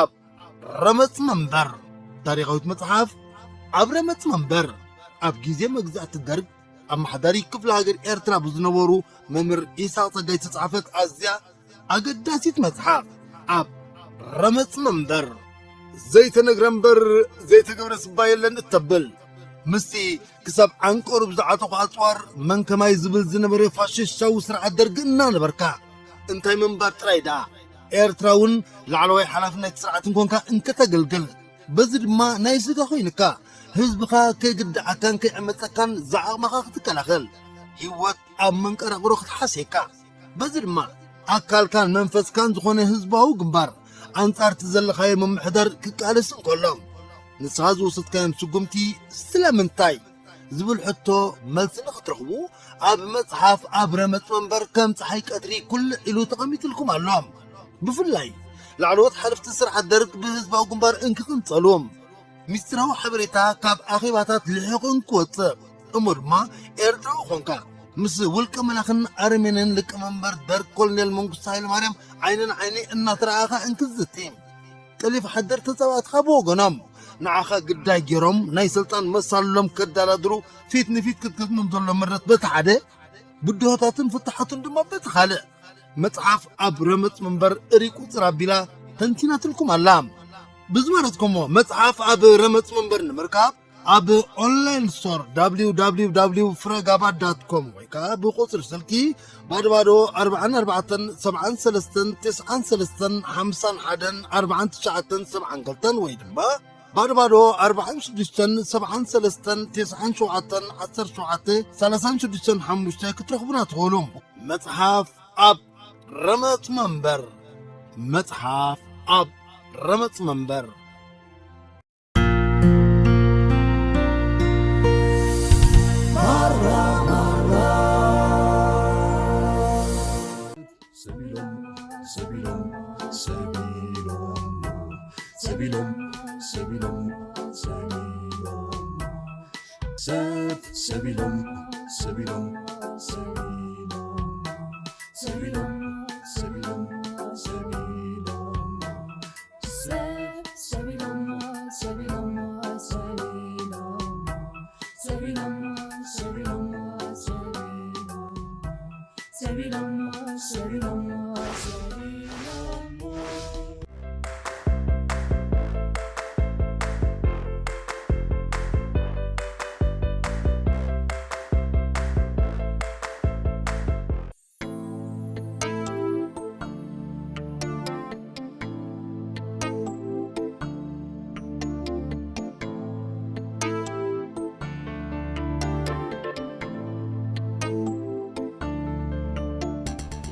ኣብ ረመጽ መንበር። ታሪኻዊት መጽሓፍ ኣብ ረመጽ መንበር። ኣብ ግዜ መግዛእቲ ደርግ ኣመሓዳሪ ክፍለ ሃገር ኤርትራ ብዝነበሩ መምህር ኢሳቕ ጸጋይ ዝተጻሕፈት ኣዝያ ኣገዳሲት መጽሓፍ ኣብ ረመጽ መንበር። ዘይተነግረ እምበር ዘይተገብረ ስባ የለን እተብል፣ ምስቲ ክሳብ ዓንቀሩ ብዝዓተኹ ኣጽዋር መን ከማይ ዝብል ዝነበረ ፋሽስታዊ ስርዓት ደርጊ እናነበርካ፣ እንታይ ምንባር ጥራይ ደኣ፣ ኤርትራ እውን ላዕለዋይ ሓላፍነት ስርዓት እንኮንካ እንከተገልግል፣ በዚ ድማ ናይ ስጋ ኮይንካ፣ ህዝብኻ ከይግድዓካን ከይዕመጸካን ዝዓቕምኻ ክትከላኸል፣ ህይወት ኣብ መንቀራቕሮ ክትሓስየካ፣ በዚ ድማ ኣካልካን መንፈስካን ዝኾነ ህዝባዊ ግንባር ኣንጻር እቲ ዘለኻዮ ምምሕዳር ክቃለስ እንከሎ፣ ንስኻ ዝወሰድካዮም ስጉምቲ ስለምንታይ ዝብል ሕቶ መልሲ ንኽትረኽቡ፣ ኣብ መጽሓፍ ኣብ ረመጽ መንበር ከም ጸሓይ ቀትሪ ኩልዕ ኢሉ ተቐሚጥልኩም ኣሎ። ብፍላይ ላዕለዎት ሓለፍቲ ስርዓት ደርግ ብህዝባዊ ግንባር እንክቕንጸሉ፣ ሚስጥራዊ ሓበሬታ ካብ ኣኼባታት ልሒቑ እንክወጽእ፣ እሞ ድማ ኤርትራዊ ኾንካ ምስ ውልቀ መላኽን ኣረሜንን ሊቀመንበር ደርግ ኮሎኔል መንግስቱ ሃይለማርያም ዓይኒ ንዓይኒ እናተረኣኻ እንክትዝቲ፣ ጠሊፍ ሓደር ተጻባእትኻ ብወገኖም ንዓኻ ግዳይ ገይሮም ናይ ስልጣን መሳልሎም ከደላድሩ ፊት ንፊት ክትገጥሞም ዘሎ ምረት በቲ ሓደ፣ ብድሆታትን ፍታሓቱን ድማ በቲ ካልእ፣ መጽሓፍ ኣብ ረመጽ መንበር እሪ ቁጽር ኣቢላ ተንቲናትልኩም ኣላ። ብዝመረጽኩሞ መጽሓፍ ኣብ ረመጽ መንበር ንምርካብ ኣብ ኦንላይን ስቶር www ፍረጋባ ዳት ኮም ወይ ከኣ ብቁጽሪ ስልኪ ባዶ ባዶ ኣርባዓን ኣርባዕተን ሰብዓን ሰለስተን ተስዓን ሰለስተን ሓምሳን ሓደን ኣርባዓን ትሽዓተን ሰብዓን ክልተን ወይ ድማ ባዶ ባዶ ኣርባዓን ሽዱሽተን ሰብዓን ሰለስተን ተስዓን ሸውዓተን ዓሰርተ ሸውዓተ ሰላሳን ሽዱሽተን ሓሙሽተ ክትረኽቡና ትኽእሉ። መጽሓፍ ኣብ ረመጽ መንበር። መጽሓፍ ኣብ ረመጽ መንበር። ሰቢሎም፣ ሰቢሎም፣ ሰቢሎም፣ ሰቢሎም፣ ሰቢሎም፣ ሰቢሎም፣ ሰብ፣ ሰቢሎም፣ ሰቢሎም፣ ሰቢሎም፣ ሰቢሎም፣ ሰቢሎም፣ ሰቢሎም፣ ሰብ፣ ሰቢሎም፣ ሰቢሎም፣ ሰቢሎም፣ ሰቢሎም፣ ሰቢሎም፣ ሰቢሎም፣ ሰቢሎም፣ ሰቢሎም፣ ሰቢሎም።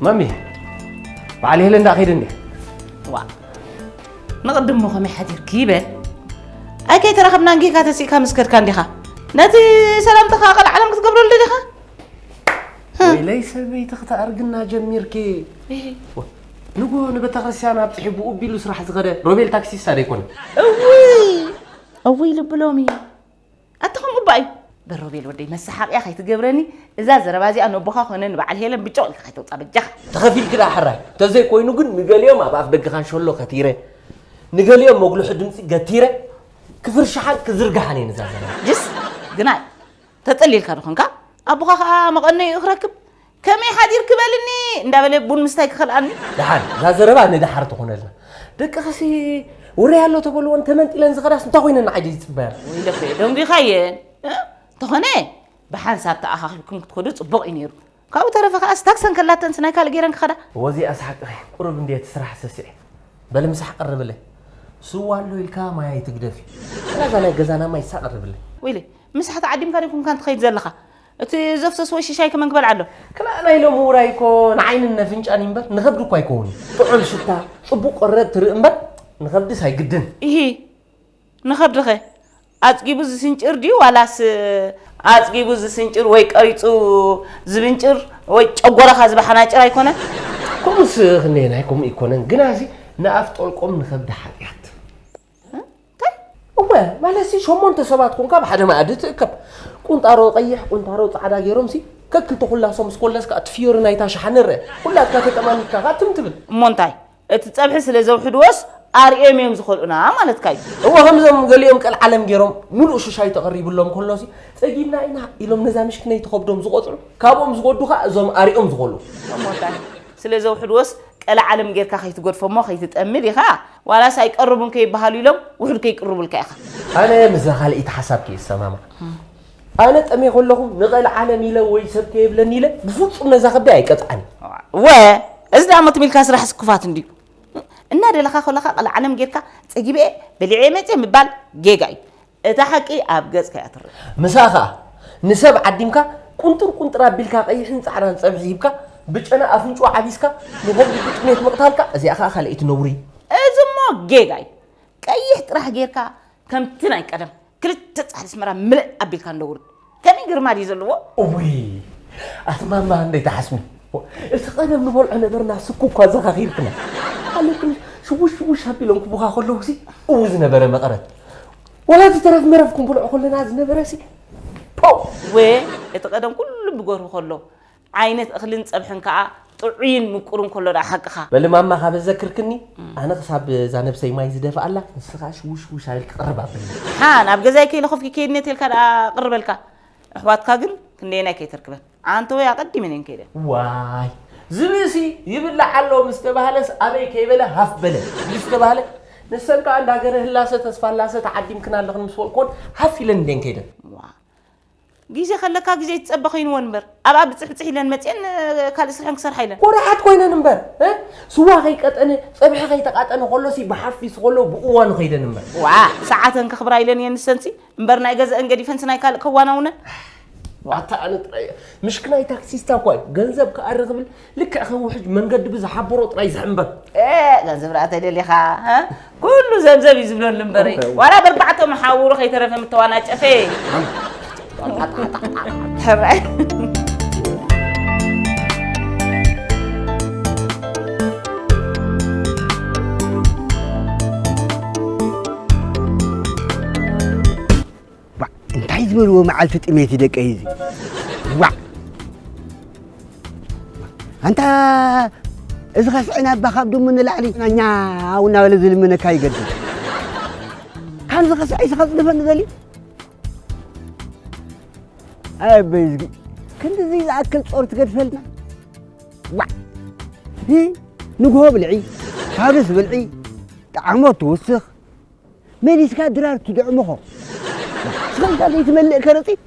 ማሚ፣ በዓል ሄለን ደኣ ከይደ እንዴ? ዋ፣ ንቕድሞ ከመይ ሓዲርኪ ይበል። ኣይ ከይተራኸብና እንጌጋ ተሲእካ ምስ ከድካ እንዲኻ። ነቲ ሰላምታኻ ቀልዓለም ክትገብረሉ ዲኻ? ወይለይ ሰበይቲ ክተኣርግና ጀሚርኪ። እህ። ንጎ ንቤተክርስትያን ኣብፅሒ ብኡ ቢሉ ስራሕ ዝኸደ ሮቤል ታክሲስታ ዶ ኣይኮነ? እውይ፣ እውይ ልቢ ሎሚ። ኣታ ከምኡ እባ እዩ። በል ሮቤል ወደይ መሰሓቕያ ከይትገብረኒ፣ እዛ ዘረባ እዚኣ ነቦኻ ኮነ ንበዓል ሄለን ብጮቕ ኢልካ ከይተውፅኣ በጃኻ። ተኸፊልኪ ደኣ ሕራይ። ተዘይኮይኑ ግን ንገሊኦም ኣብ ኣፍ ደገ ካንሸሎ ከቲረ፣ ንገሊኦም መጉልሒ ድምፂ ገቲረ፣ ክፍርሽሓን ክዝርግሓን እየ ነዛ ዘረባ። ጅስ፣ ግናይ፣ ተጸሊልካ ዶ ኾንካ? ኣቦኻ ኸኣ መቐነይኡ ክረክብ፣ ከመይ ሓዲርኪ በልኒ እንዳበለ ቡን ምስታይ ክኸልኣኒ? ደሓን፣ እዛ ዘረባ ንደሓር ትኾነልና። ደቅኽሲ ውረይ ኣሎ ተበልወን ተመንጢለን ዝኸዳስ እንታይ ኮይነን ንዓይ ዝጽበያ? ወይለከ፣ ደንጒኻየን። እ? እንተኾነ፣ ብሓንሳብ ተኣኻኺብኩም ክትኸዱ ጽቡቕ እዩ ነይሩ። ካብኡ ተረፈ ከኣ ስታክሰን ከላተንስ ናይ ካልእ ገይረን ክኸዳ? ወዚኣ ሰሓቅኺ፣ ቁሩብ እንድየ እቲ ስራሕ ሰሲዐ። በሊ ምሳሕ ቀርብለይ። ስዋ ኣሎ ኢልካ ማይ ኣይትግደፊ። እዛ ናይ ገዛና ማይ እሳ ቀርብለይ። ወይለይ፣ ምሳሕ ተዓዲምካ ዶ ኮንካ ትኸይድ ዘለኻ? እቲ ዘፍሰስ ወይ ሽሻይ ከመን ክበልዓ ኣሎ? ክላእ ናይ ሎሚ ውራይ እኮ ንዓይንን ነፍንጫን እዩ እምበር ንኸብዲ እኮ ኣይከውን እዩ። ጥዑም ሽታ፣ ጽቡቕ ቆረብ ትርኢ እምበር ንኸብድስ ኣይግድን። ኢሂ፣ ንኸብድኸ ኣጽጊቡ ዝስንጭር ድዩ ዋላስ ኣጽጊቡ ዝስንጭር ወይ ቀሪጹ ዝብንጭር ወይ ጨጎራኻ ዝበሓናጭር ኣይኮነን? ከምኡስ ክንደየናይ ከምኡ ኣይኮነን፣ ግናሲ ንኣፍ ጠልቆም ንኸብዲ ሓጢኣት። እንታይ? እወ፣ ማለትሲ ሸሞንተ ሰባት ኮንካ ብሓደ መኣዲ ትእከብ። ቁንጣሮ ቀይሕ፣ ቁንጣሮ ጻዕዳ ገይሮምሲ ከክልተ ኩላሶም ምስ ኮለስካ እቲ ፍዮሪ ናይታ ሸሓነ ረኣ። ኩላትካ ተጠማሚትካ ከኣ ትም ትብል። እሞ እንታይ? እቲ ጸብሒ ስለ ዘውሕድዎስ ኣርእዮም እዮም ዝኸልኡና ማለትካ እዩ። እወ፣ ከምዞም ገሊኦም ቀልዓለም ገይሮም ሙሉእ ሽሻይ ተቐሪብሎም ከሎሲ፣ "ጸጊብና ኢና" ኢሎም ነዛ ምሽክነይቲ ከብዶም ዝቖጽዑ፣ ካብኦም ዝጎዱ ኸኣ እዞም ኣርእዮም ዝኸልኡ። እሞ እንታይ? ስለ ዘውሕድዎስ ቀልዓለም ጌርካ ከይትገድፎ እሞ ከይትጠሚ ዲኻ? ዋላስ ኣይቀርቡን ከይበሃሉ ኢሎም ውሑድ ከይቅርቡልካ ኢኻ። ኣነ ምስዛ ካልኣይቲ ሓሳብኪ እየ ዝሰማማዕ። ኣነ ጠምየ ከለኹ ንቐልዓለም ኢለ ወይ ሰብ ከየብለኒ ኢለ ብፍጹም ነዛ ከብደይ ኣይቀጽዓን። እወ፣ እዚ ደኣ እሞ ትም ኢልካ ስራሕ ስኩፋት እንድዩ። እናደለኻ ከለኻ ቀልዓለም ጌርካ ጸጊበ እየ፣ በሊዐ እየ መጽየ ምባል ጌጋ እዩ። እታ ሓቂ ኣብ ገጽካ እያ ትረአ። ምሳኻ ንሰብ ዓዲምካ ቁንጥር ቁንጥር ኣቢልካ ቀይሕን ጻዕዳን ጸብሒ ሂብካ ብጨና ኣፍንጭኡ ዓቢስካ ንኸብዱ ብጥሜት ምቕታልካ እዚኣ ኸኣ ካልኣይቲ ነውሪ። እዚ እሞ ጌጋ እዩ። ቀይሕ ጥራሕ ጌርካ ከምቲ ናይ ቀደም ክልተ ጻሕሊ ኣስመራ ምልእ ኣቢልካ እንደውርድ ከመይ ግርማ ድዩ ዘለዎ? እውይ ኣቲ ማማ እንደይ ትሓስሚ። እቲ ቀደም ንበልዖ ነበርና ስኩ እኳ ዘኻኺርክና ኣለክን ሽውሽ ሽውሽ ኣቢሎም ክቡኻ ከለውሲ እው ዝነበረ መቐረት ወላ እቲ ተረፍ መረፍ ክንበልዖ ከለና ዝነበረ ሲ ፖው። ወ እቲ ቀደም ኩሉ ብገርሁ ከሎ ዓይነት እኽልን ጸብሕን ከኣ ጥዑይን ምቁርን ከሎ ደኣ ሓቅኻ። በሊ ማማ ካብ ዘክርክኒ ኣነ ክሳብ እዛ ነብሰይ ማይ ዝደፍኣላ ንስኻ ሽውሽ ሽውሽ ኣቢል ክቕርብ ኣብል። ሓን ኣብ ገዛይ ከይለኸፍኪ ከይድኒ ተልካ ደኣ ቅርበልካ። ኣሕዋትካ ግን ክንደየናይ ከይተርክበን ኣንተ ወይ ኣቐዲመን እየን ከይደን። ዋይ ዝብእሲ ይብላዕ ኣሎ ምስ ተባህለስ ኣበይ ከይበለ ሃፍ በለ ምስ ተባህለ ንሰን ከኣ እንዳ ገረ ህላሰ ተስፋ ላሰ ተዓዲምክን ኣለኽን ምስ በልኮን ሃፍ ኢለን እንዴን ከይደን። ዋ ግዜ ከለካ ግዜ ይትጸበ ኮይንወን እምበር ኣብኣ ብጽሕብጽሕ ኢለን መጽየን ካልእ ስርሐን ክሰርሓ ኢለን። ኮራሓት ኮይነን እምበር እ? ስዋ ከይቀጠነ ጸብሒ ከይተቃጠነ ከሎሲ ብሓፊስ ከሎ ብእዋኑ ከይደን እምበር። ዋ ሰዓተን ከኽብራ ኢለን እየን ንሰንሲ እምበር ናይ ገዘአን ገዲፈንሲ ናይ ካልእ ከዋናውነን። ኣታ ኣነ ጥራይ እየ ምሽክናይ ታክሲስታ እኳ እዩ ገንዘብ ክኣሪ ክብል ልክዕ ከም ውሕጅ መንገዲ ብዝሓበሮ ጥራይ ዝሕምበብ። ገንዘብ ደኣ ተደሊኻ ኩሉ ዘብዘብ እዩ ዝብለሉ እምበረይ ዋላ በርባዕተ መሓውሩ ከይተረፈ ምተዋናጨፈ። ሕራይ እንታይ ዝበልዎ መዓልቲ ጥሜት እዩ ደቀይ እዚ። ዋዕ ኣንታ እዚ ኸስዒ ናባ ካብ ድሙ ንላዕሊ ናኛ ኣው እናበለ ዝልምነካ ይገድል። ካብዚ ኸስዒ ስኸፅድፈኒ ዘሊ ኣበይ ዝጊ ክንድዚ ዝኣክል ጾር ትገድፈልና። ዋዕ ንግሆ ብልዒ፣ ሃብስ ብልዒ፣ ጣዕሞ ትውስኽ፣ መሊስካ ድራር ትድዕምኾ። ስኸምካ ዘይትመልእ ከረጺት።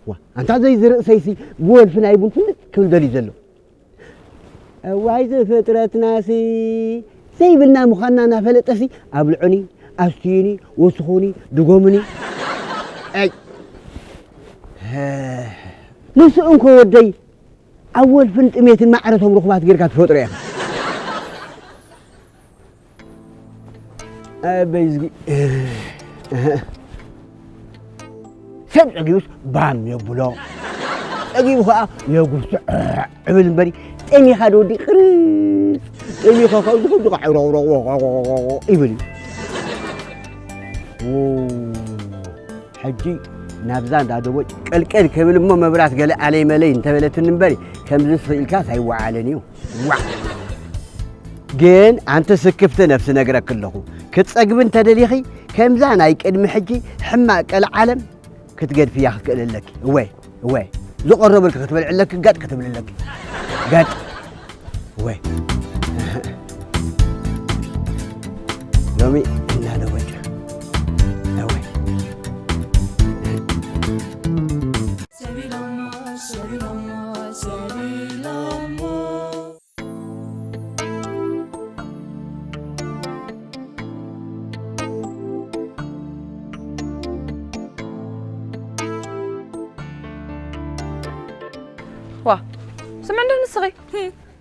ዋ፣ ኣንታ ዘይዝርእሰይሲ ብወልፊ ናይ ቡን ፍልጥ ክብል ደልዩ ዘሎ። እዋይ ዝፍጥረትናሲ ዘይብልና ምዃንና እናፈለጠሲ ኣብልዑኒ፣ ኣስትዩኒ፣ ወስኹኒ፣ ድጎምኒ። ኣይ ንሱ እንኮ ወደይ ኣብ ወልፍን ጥሜትን ማዕረቶም ርኹባት ጌርካ ትፈጥሮ ኢኻ። ኣበይ ዝጊ ሰብ ጸጊቡስ ባም የብሎ። ጸጊቡ ኸዓ የጉስዕ እብል እምበሪ ጠሚኻ ዶ ወዲ ቅርጽ ጠሚኻ ካብ ዝኸዱ ኸዓ ዕሮቕሮቕ ይብል እዩ። ሕጂ ናብዛ እንዳ ደቦጭ ቀልቀል ክብል እሞ መብራት ገለ ኣለይ መለይ እንተበለትኒ እምበሪ ከምዚ ስኢልካስ ኣይወዓለን እዩ። ዋዕ ግን ኣንቲ ስክፍቲ ነብሲ ነግረኪ ኣለኹ ክትጸግቢ እንተደሊኺ ከምዛ ናይ ቅድሚ ሕጂ ሕማቅ ቀልዓለም ክትገድፍያ ክትክእሊ ኣለኪ። እወ እወ ዝቐረበልኪ ክትበልዒ ኣለኪ፣ ጋጥ ክትብሊ ኣለኪ። ጋጥ እወ ሎሚ እናደወጨ እወ ዋ ስምዕ እንዶ ንስኺ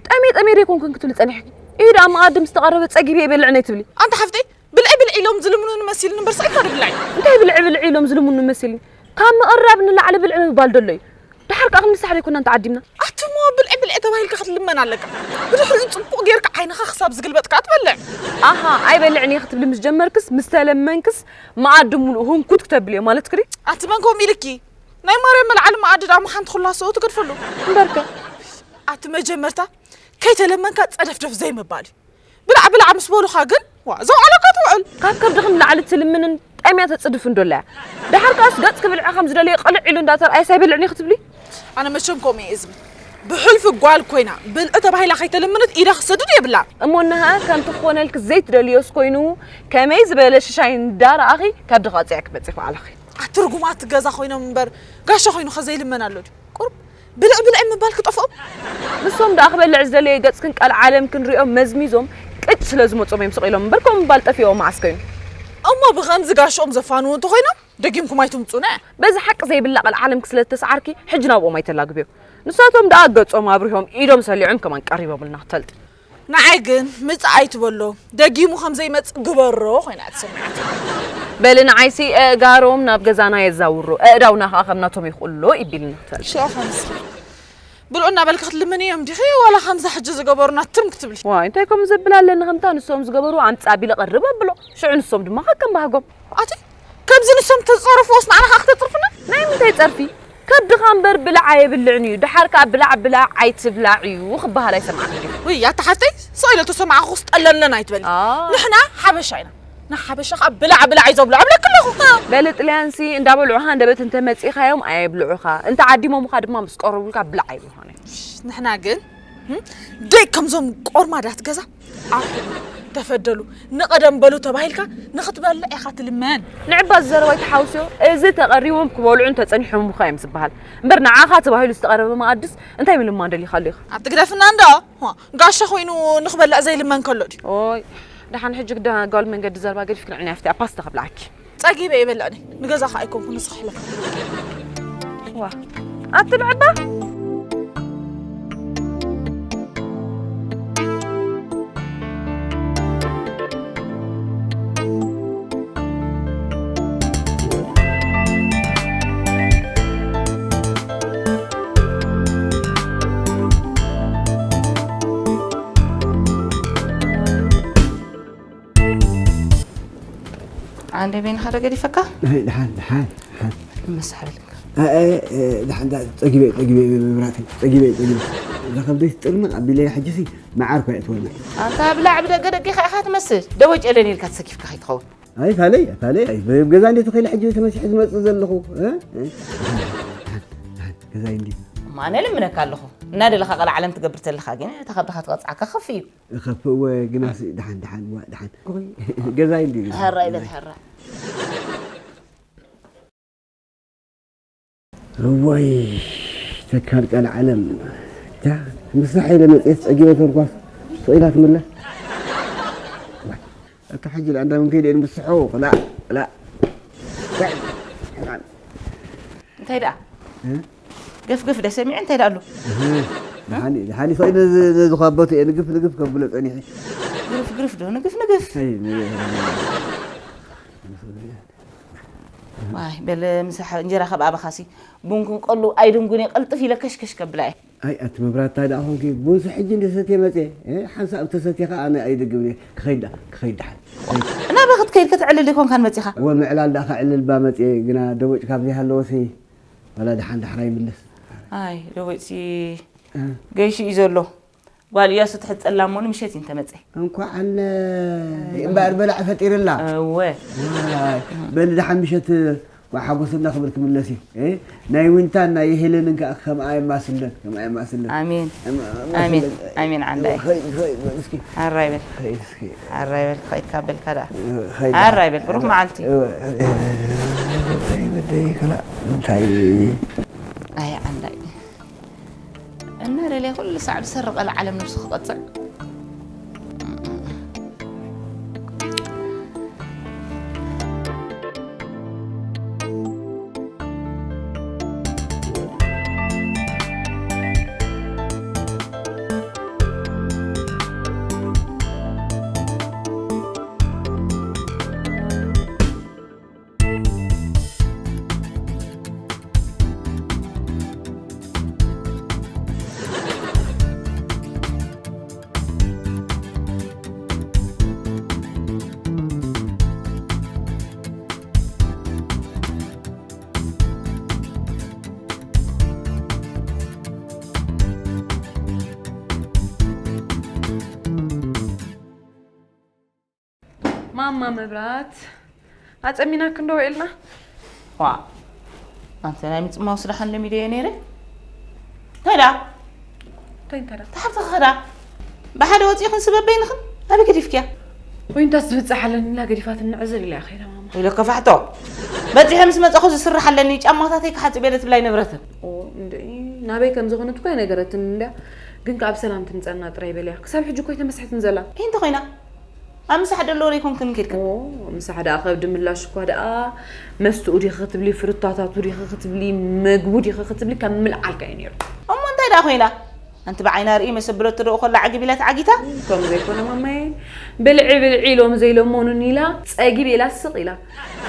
ጠሜ ጠሜ ዶ ይኮንክን ክትብሊ ጸኒሕኪ? ኢሂ ደኣ መኣዲ ምስ ተቐረበ ጸጊበ እየ በልዕኒ ኣይትብሊ። ኣንቲ ሓፍተይ ብልዒ ብልዒ ኢሎም ዝልምኑኒ መሲሉኒ እምበር ስቕ ኢልካ ዶ ብላዕ እዩ። እንታይ ብልዒ ብልዒ ኢሎም ዝልምኑኒ መሲሉኒ? ካብ ምቕራብ ንላዕሊ ብልዒ ምባል ደሎ እዩ። ደሓር ከኣ ክንምሳሕ ዶ ኣይኮናን ተዓዲምና? ኣቲ እሞ ብልዒ ብልዒ ተባሂልካ ክትልመን ኣለካ። ብድሕሪኡ ጽቡቕ ጌርካ ዓይንኻ ክሳብ ዝግልበጥ ከኣ ትበልዕ። ኣሃ ኣይበልዕን እየ ክትብሊ ምስ ጀመርክስ ምስ ተለመንክስ መኣዲ ሙሉእ ህንኩት ክተብሊ እየ ማለትኪ ድዩ? ኣቲ መን ከምኡ ኢልኪ? ናይ ማርያም መልዓሊ መኣዲ ደኣ ምሓንቲ ኩላ ሰኡ ትገድፈሉ። እምበርከ። ኣቲ መጀመርታ ከይተለመንካ ጸደፍደፍ ዘይምባል እዩ። ብላዕ ብላዕ ምስ በሉኻ ግን ዋ ዘውዓለካ ትውዕል። ካብ ከብድኽን ላዕሊ ትልምንን ጠምያ ተጽድፍን ዶ ኣለያ? ደሓር ከኣስ ገጽ ክብልዐ ከም ዝደለየ ቅልዕ ኢሉ እንዳተርኣየስ ኣይበልዕን እየ ክትብሊ? ኣነ መቸም ከምኡ እየ ዝብል። ብሕልፊ ጓል ኮይና ብልዒ ተባሂላ ከይተለመነት ኢዳ ክሰድድ የብላ። እሞ እነሀ ከምቲ ክኾነልኪ ዘይትደልዮስ ኮይኑ ከመይ ዝበለ ሽሻይ እንዳረኣኺ ከብዲ ክቐጽያ ክትመጺ ክበዓለኺ? ኣቲ ርጉማት ገዛ ኮይኖም እምበር ጋሻ ኮይኑ ከዘይልመን ኣሎ ድዩ? ቁሩብ ብልዕ ብልዕ ምባል ክጠፍኦም። ንሶም ደኣ ክበልዕ ዝደለየ ገጽክን ቀልዓለምክን ሪኦም መዝሚዞም ቅጭ ስለ ዝመጾም እዮም ስቕ ኢሎም እምበር ከምኡ ምባል ጠፊኦም መዓስ ከይኑ። እሞ ብኸምዚ ጋሽኦም ዘፋንዉ እንተኾይኖም ደጊምኩም ኣይትምጹና። በዚ ሓቂ ዘይብላ ቀልዓለምኪ ስለ ዝተስዓርኪ ሕጂ ናብኦም ኣይተላግብዮም። ንሳቶም ደኣ ገጾም ኣብሪሆም ኢዶም ሰሊዖም ከማን ቀሪቦምልና ክትፈልጢ። ንዓይ ግን ምጽእ ኣይትበሎ፣ ደጊሙ ከም ዘይመጽእ ግበሮ ኮይና እያ ተሰሚዓትኒ። በሊ ንዓይሲ ኣእጋሮም ናብ ገዛና የዛውሮ፣ ኣእዳውና ከኣ ከም ናቶም ይኽእሎ ይቢልና ክትፈልጥ። ሽኣ ከምዚ ብልዑ እናበልኪ ክትልምኒ እዮም ዲኺ ዋላ ከምዛ ሕጂ ዝገበሩና ትም ክትብሊ? ዋይ እንታይ ከምኡ ዘብል ኣለኒ ከምታ ንሶም ዝገበሩ ኣምጽእ ኣቢለ ቀርብ ኣብሎ። ሽዑ ንሶም ድማ ከከም ባህጎም። ኣቲ ከምዚ ንሶም ተጸረፍዎስ ንዓና ከኣ ክተጽርፍና? ናይ ምንታይ ጸርፊ? ከብድኻ እምበር ብላዕ ኣየብልዕን እዩ፣ ደሓር ከኣ ብላዕ ብላዕ ኣይትብላዕ እዩ ክበሃል ኣይሰማዕክን ዲኺ? ውይ ኣታ ሓፍተይ ስቕ ኢለ ተሰማዕኩስ ጠለለን ኣይትበሊ። ኣዎ። ንሕና ሓበሻ ኢና፣ ንሓበሻ ከኣ ብላዕ ብላዕ እዩ ዘብልዖ እብለኪ ኣለኹ። በሊ ጥልያንሲ እንዳበልዑኻ ሃንደበት እንተ መጺእካዮም ኣየብልዑኻ፣ እንተ ዓዲሞምኻ ድማ ምስ ቀረቡልካ ብላዕ ኣይብሉኻን እዮም። ንሕና ግን ደይ ከምዞም ቆርማዳት ገዛ ኣርሕቡ፣ ተፈደሉ፣ ንቐደም በሉ ተባሂልካ ንኽትበልዕ ኢኻ ትልመን። ንዕባ እዚ ዘረባ ኣይትሓውስዮ፣ እዚ ተቐሪቦም ክበልዑ እንተጸኒሖም እኳ እዮም ዝበሃል እምበር ንዓኻ ተባሂሉ ዝተቐረበ መኣድስ እንታይ ምልማን ደሊኻሉ ኢኻ? ኣቲ ግደፍና እንዶ፣ ዋ፣ ጋሻ ኮይኑ ንኽበልዕ ዘይልመን ከሎ ድዩ? ኦይ ደሓን ሕጂ ግዳ ጓል መንገዲ ዘረባ ገዲፍኪ ንዕኒ ኣብቲ ኣፓስታ ከብልዓኪ። ጸጊበ እየ በላዕኒ ንገዛ ከኣ ኣይኮንኩ ንስኺ ሕለፍ። ዋ ኣቲ ንዕባ ዓንደ ቤንኻ ዶ ገዲፈካ? ኣይ፣ ደሓን፣ ደሓን፣ ደሓን። መሳሕበልካ። እ፣ እ፣ እ፣ ደሓን፣ ዳ-፣ ጸጊበ፣ ጸጊበ፣ መብራተይ፣ ጸጊበ፣ ጸጊበ። እዛ ከብደይ ትጥርንቕ ኣቢለያ ሕጂሲ መዓር እኳ የእትወልና። ኣንታ ብላዕ ብደገ ደጊኻ ኢኻ ትመስል። ደወጭ የለን ኢልካ ተሰኪፍካ ከይትኸውን። ኣይ፣ ፋለይ፣ ፋለይ፣ ኣይ፣ ብ-፣ ገዛ እንዴት ተኸይለ ሕጂ ተመሲሐ ዝመጽእ ዘለኹ፣ እ? እ? ደሓን፣ ደሓን፣ ደሓን፣ ገዛይ እንዲ። እማ ኣነ ልምነካ ኣለኹ። እናደለኻ ቀልዓለም ትገብር ተለኻ ግን እታ ከብድኻ ትቐጽዓካ ከፍ እዩ። እኸፍእ እወ፣ ግናስ ደሓን፣ ደሓን፣ ዋ፣ ደሓን። ገዛይ እንዲ። ሕራይ በል፣ ሕራይ። እወይ፣ ተካል ቀልዓለም። እታ ምሳሕ ኢለ መጽየት ጸጊበ ተርኳስ ስቕ ኢላ ትምለስ። እታ ሕጂ ለኣንዳ ምን ከይደ ንምስሖ፣ ክላ፣ ክላ። እንታይ ደኣ? እ? ገፍገፍ ደ ሰሚዐ እንታይ ደኣ ኣሎ? እህ፣ ደሓን እዩ፣ ደሓን እዩ። ፈቒደ ዝ-፣ ዝ-፣ ዝኳበቱ እየ ንግፍ ንግፍ ከብሎ ጸኒሐ። ግርፍ ግርፍ ዶ ንግፍ ንግፍ? ኣይ፣ ን-፣ ዋይ፣ በለ ምሳሕ እንጀራ ካብ ኣባኻሲ ቡን ክንቀሉ ኣይድንጉን እየ፣ ቅልጥፍ ኢለ ከሽከሽ ከብላ እየ። ኣይ፣ ኣቲ መብራት፣ እንታይ ደኣ ኾንኪ? ቡንሲ ሕጂ እንደ ሰትየ መጽየ። እ፣ ሓንሳብ ተሰትየ ኸኣ ኣነ ኣይድግምን እየ። ክኸይድ ደኣ፣ ክኸይድ ደሓን። ክኸይድ። ናበይ ክትከይድ? ከተዕልል ኣይኮንካን መጺኻ? እወ፣ ምዕላል ደኣ ከዕልል እባ መጽየ፣ ግና ደቦጭ ካብ ዘይሃለወሲ፣ ዋላ ደሓን ዳሕራይ ይምለስ። ኣይ፣ ደቦጭሲ እ። ገይሹ እዩ ዘሎ። ጓል እያሱ ትሕት ጸላም ሞኒ ምሸት እዩ እንተመጸ። እንኳዕ ኣነ እምበኣር በላዕ ፈጢርላ። እወ። ዋይ፣ በሊ ደሓን ምሸት ኳ ሓጎስና ክብል ክምለስ እዩ። እ? ናይ ዊንታን ናይ ሄለንን ከኣ ከምኣ የማስለን፣ ከምኣ የማስለን። ኣሜን። እም-፣ ኣሜን። የማስለን። ኣሜን ዓንዳይ። ኸይድ፣ ኸይድ በል እስኪ። ኣራይ በል። ኸይድ እስኪ። ኣራይ በል፣ ኸይድካ በልካ ደኣ። ኸይድ። ኣራይ በል፣ ብሩኽ መዓልቲ። እ፣ እ፣ እ፣ እ፣ እ፣ እ፣ እ፣ ከላ እንታይ? ኣይ ዓንዳይ። እናደለየ ኩሉ ሳዕ ብሰሪ ቀልዓለም ነብሱ ክቐጽዕ። ማማ መብራት ኣጸሚናክ እንዶ ውዒልና። ዋ፣ ኣንተ ናይ ምጽማው ስራሕን ለሚደ እየ ነይረ። እንታይ ደኣ? እንታይ እንታይ ደኣ? ተሓብተኺ ኸዳ? ብሓደ ወጺእኽን ስበበይንኽን ኣበይ ገዲፍክያ? ወይ እንታስ ዝብጻሕ ኣለኒ ኢላ ገዲፋትኒ ዕዝር ኢላ እያ ኸይዳ ማማ። ኢለ ከፋሕቶ። በጺሐ ምስ መጻኹ ዝስራሕ ኣለኒ፣ ጫማታተይ ክሓጽብ እየ ትብላይ ነበረትን። ኦ፣ እንደ ናበይ ከም ዝኾነት እኮ ኣይነገረትን እንድያ። ግን ከኣ ብሰላም ትምጸና ጥራይ በልያ። ክሳብ ሕጂ እኮ ኣይተመስሐትን ዘላ። እንታይ ኮይና? ኣብ ምሳሕ ደሎ ዶ ይኮንክን ኬድክን? ኦ፣ ምሳሕ ደኣ ከብዲ ምላሽ እኳ ደኣ መስትኡ ዲኺ ክትብሊ፣ ፍርታታቱ ዲኺ ክትብሊ፣ መግቡ ዲኺ ክትብሊ ከም ምልዓልካ እዩ ነይሩ። እሞ እንታይ ደኣ ኮይና? ኣንቲ ብዓይና ርኢ መሰብለቶ ደኡ ከላ ዓጊብ ኢላ ተዓጊታ? ከም ዘይኮነ ማማየ፣ ብልዒ ብልዒ ኢሎም ዘይለመኑን ኢላ፣ ጸጊብ ኢላ ስቕ ኢላ።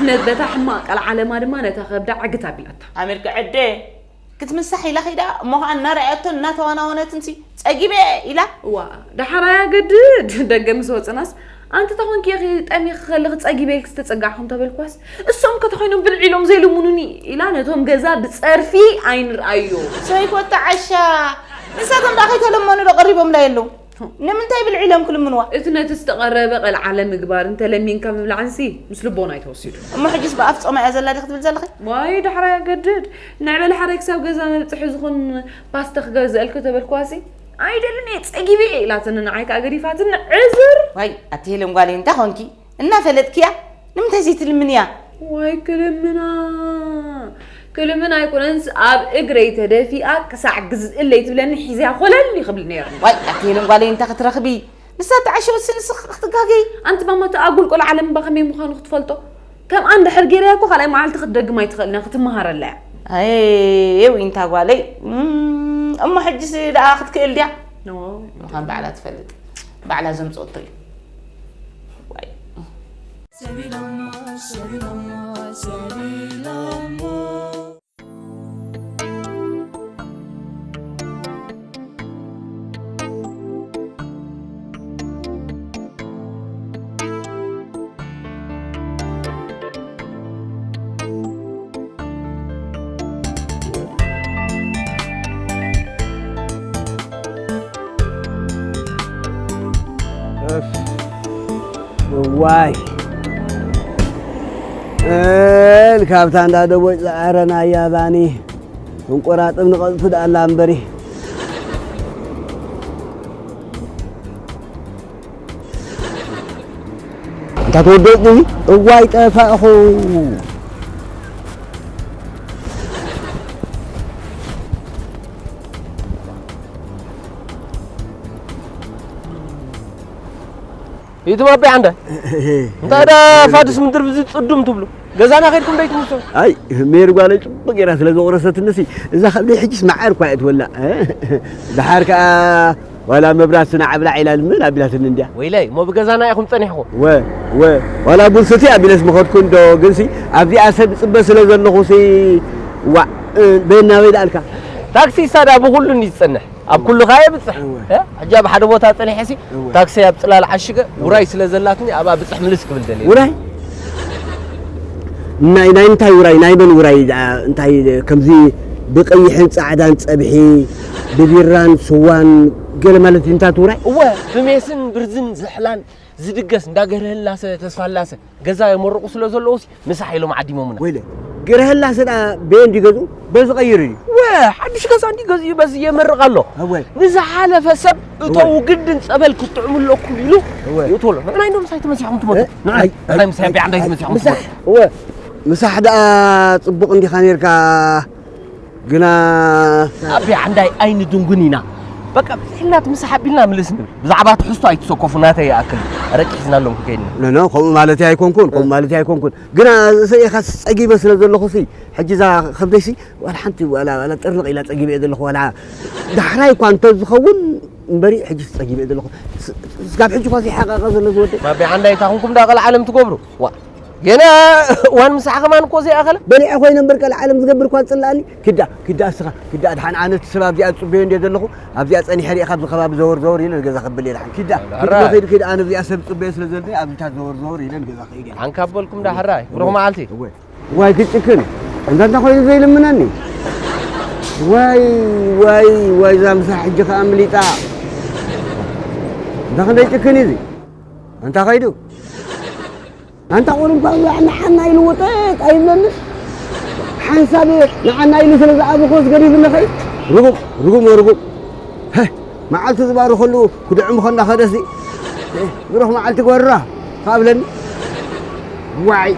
ነ-፣ በታ ሕማቕ ቃል ዓለማ ድማ ነታ ከብዳ ዕግት ኣቢላታ። ኣሜሪካ ዕደ ክትምሳሕ ኢላ ኸይዳ፣ እሞ ኸዓ እናረኣየቶን እናተዋናወነትንሲ፣ "ጸጊበ" ኢላ። እዋ፣ ደሓር ኣያገድድ። ደገ ምስ ወጽናስ፣ "ኣንቲ ተኾንኪ ኢኺ ጠሚኺ ከለኺ ጸጊበ ኢልኪ ዝተጸጋዕኹ" እንተበልኳስ፣ "እሶም ከ ተኾይኖም ብልዒ ኢሎም ዘይልምኑኒ?" ኢላ ነቶም ገዛ ብጸርፊ ኣይንርኣዮ። ሰይኮ ተዓሻ። ንሳቶም ደኣ ከይተለመኑ ዶ ቀሪቦምላ የለዉ? ንምንታይ ብልዒ ኢሎም ክልምንዋ? እቲ ነቲ ዝተቐረበ ቀልዓለ ምግባር እንተለሚንካ ምብላዕንሲ ምስ ልቦና እዩ ተወሲዱ። እሞ ሕጅስ ብኣፍ ጾማ እያ ዘላ ዲኺ ትብል ዘለኺ? ዋይ፣ ዳሕራይ ኣገድድ። ንዕበለ ሓራይ ክሳብ ገዛ መብጽሒ ዝኾን ፓስታ ክገዝአልኪ ተበልክዋሲ፣ "ኣይደልን እየ፣ ጸጊበ እየ" ኢላትኒ፣ ንዓይ ከኣ ገዲፋትኒ። ዕዝር! ዋይ፣ ኣቲ ሄለን ጓለይ፣ እንታይ ኾንኪ? እናፈለጥክያ ንምንታይ ዘይትልምንያ? ዋይ ክልምና፣ ክልምን ኣይኮነንስ ኣብ እግረይ ተደፊኣ ክሳዕ ግዝእለይ ትብለኒ ሒዘያ ኮለል ይኽብል ነይሩ። ዋይ ኣቲ ሄለን ጓለይ እንታይ ክትረኽቢ? ንሳ ተዓሸወትሲ ንስኺ ክትጋገይ። ኣንቲ ማማ እቲ ኣጉል ቆልዓ ለምባ ከመይ ምዃኑ ክትፈልጦ? ከምኣ እንድሕር ገይረያ እኮ ካልኣይ መዓልቲ ክትደግማ ኣይትኽእልን እያ፣ ክትመሃረላ እያ። ኣይ ዊንታ ጓለይ፣ እም፣ እሞ ሕጅስ ደኣ ክትክእል ድያ? ኖ። ምዃን ባዕላ ትፈልጥ። ባዕላ ዘምጽኦቶ እዩ። ዋይ። ሰቢሎሞ፣ ሰቢሎሞ፣ ሰቢሎሞ። እፍ፣ እዋይ። እን ካብታ እንዳ ደቦጭ ዝኣረናያ ባኒ እንቆራጥም ንቐጽቱ ደኣላ እምበሪ። እንታ ተወደጥ ድዩ? እዋይ ጠፋእኹ። ይትባቢ ዓንደ። እንታይ ዳ ፋድስ ምድር ብዚ ጽዱም ትብሉ? ገዛና ከድኩም ደይ ትምሱ? ኣይ፣ ሜሪ ጓለይ ጽቡቅ ጌራ ስለ ዘቑረሰትንሲ፣ እዛ ከብደይ ሕጂስ መዓር እኳ እያ ትወላዕ። ደሓር ከኣ ዋላ መብራት ስና ዓብላ ኢላ ልምን ኣቢላትኒ እንድያ። ወይለይ፣ እሞ ብገዛና ኢኹም ጸኒሕኩም? ወ፣ ወ፣ ዋላ ቡን ስቲ ኣቢለስ ምኸድኩ እንዶ፣ ግንሲ ኣብዚኣ ሰብ ጽበ ስለ ዘለኹሲ፣ ዋእ፣ በየናበይ ደኣልካ? ታክሲ ሳዳ ብኹሉን እዩ ዝጸንሕ። ኣብ ኩሉ ካየ ብጽሕ። እወ። እ? ሕጂ ኣብ ሓደ ቦታ ጸኒሐሲ፣ እወ። ታክሲ ኣብ ጽላል ዓሽገ፣ እወ። ውራይ ስለ ዘላትኒ፣ ኣብኣ ብጽሕ ምልስ ክብል ደልየ። ውራይ? ናይ፣ ናይ እንታይ ውራይ? ናይ መን ውራይ ደኣ? እንታይ ከምዚ ብቀይሕን ጻዕዳን ጸብሒ፣ ብቢራን ስዋን ገለ ማለት እንታይ ውራይ? እወ፣ ብሜስን ብርዝን ዝሕላን ዝድገስ እንዳ ገርህላሰ ተስፋላሰ ገዛ የመርቑ ስለ ዘለዉሲ ምሳሕ ኢሎም ዓዲሞምና። ወይለ፣ ገርህላሰ ደኣ በየ እንዲ ገዝኡ በዚ ቀይሩ እዩ። ወ፣ ሓድሽ ገዛ እንዲ ገዝኡ በዚ የመርቕ ኣሎ። እወ። ንዝሓለፈ ሰብ እተዉ እወ። ግድን ጸበል ክትጥዕሙ ኣለኩም ኢሉ እወ። ይእትወሎ። ንዕና ኢንዶ ምሳይ ተመሲሕኩም ትመጡ? እ? ንዕና፣ ኣይ፣ ንዕና ኣይ፣ ምሳይ ኣይ፣ ኣቢያ ዓንዳይ ኣይ፣ ተመሲሕኩም ምሳሕ፣ ትመጡ? እወ። ምሳሕ ደኣ ጽቡቕ እንዲኻ ኔርካ። ግና ኣቢ ዓንዳይ ኣይንድንጉን ኢና። በቃ ብዝሒ እናት ምሳሕ ኣቢልና ምልስ ንብል። ብዛዕባ ትሕዝቶ ኣይትሰኮፉ፣ ናተይ ይኣክል። ኣረቂ ሒዝናሎም ክንከይድ ኢና። ኖ፣ ኖ፣ ከምኡ ማለተይ ኣይኮንኩን፣ ከምኡ እ። ማለተይ ኣይኮንኩን። ግና ሰኢኻ ጸጊበ ስለ ዘለኹሲ፣ ሕጂ እዛ ከብደይሲ ዋላ ሓንቲ፣ ዋላ፣ ዋላ ጥርንቕ ኢላ ጸጊበ እየ ዘለኹ፣ ዋላ ዳሕራይ እኳ እንተዝኸውን እምበሪ፣ ሕጂስ ጸጊበ እየ ዘለኹ። ስ-፣ ስጋብ ሕጂ እኳ ዘይሓቐቐ ዘሎ ዝወደይ። ኣቢ ዓንዳይ እታ ኩንኩም ዳ ቀልዓለም ትገብሩ? ዋ፣ ገና እዋን ምሳሕ ከማን እኮ ዘይኣኸለ። በሊዐ ኮይነ እምበር ቀልዓለም ዝገብር እኳ ዝጽልኣኒ። ኪዳ፣ ኪዳ እስኻ፣ ኪዳ ድሓን ኣነ እቲ ሰብ ኣብዚኣ ዝጽበዮ እንድየ ዘለኹ፣ ኣብዚኣ ጸኒሐ ሪኤ ካብዚ ከባቢ ዘወር ዘወር ኢለ ንገዛ ከብል እየ ድሓን። ኪዳ፣ ዳሕራ። ኪድ፣ ኪድ፣ ኪድ፣ ኣነ ኣብዚኣ ሰብ ዝጽበዮ ስለ ዘለኒ ኣብዚታት ዘወር ዘወር ኢለ ንገዛ ክኸይድ እየ ድሓን። ሓንካ በልኩም ኪዳ፣ ዳሕራ፣ ኪዳ። ብሩኽ መዓልቲ። እወ። ዋይ ግጭክን፣ እንታ እንታይ ኮይኑ ዘይልምነኒ? ዋይ፣ ዋይ፣ ዋይ፣ እዛ ምሳሕ ሕጂ ከኣ ኣምሊጣ። እንታ ክንደይ ጭክን እዩ እዚ? እንታ ከይዱ? ኣንታ ቁሩብ እኳ ንዓና ኢሉ ውጥጥ ኣይብለንን። ሓንሳብ ንዓና ኢሉ ስለ ዝኣበኾስ ገዲፍኒ ኸይ ርጉም፣ ርጉም፣ ርጉም። ሀ፣ መዓልቱ ዝባርኸሉ ክድዕም ኸንዳ ኸደሲ። ብሩኽ መዓልቲ ጎራ ካብለኒ። ዋይ።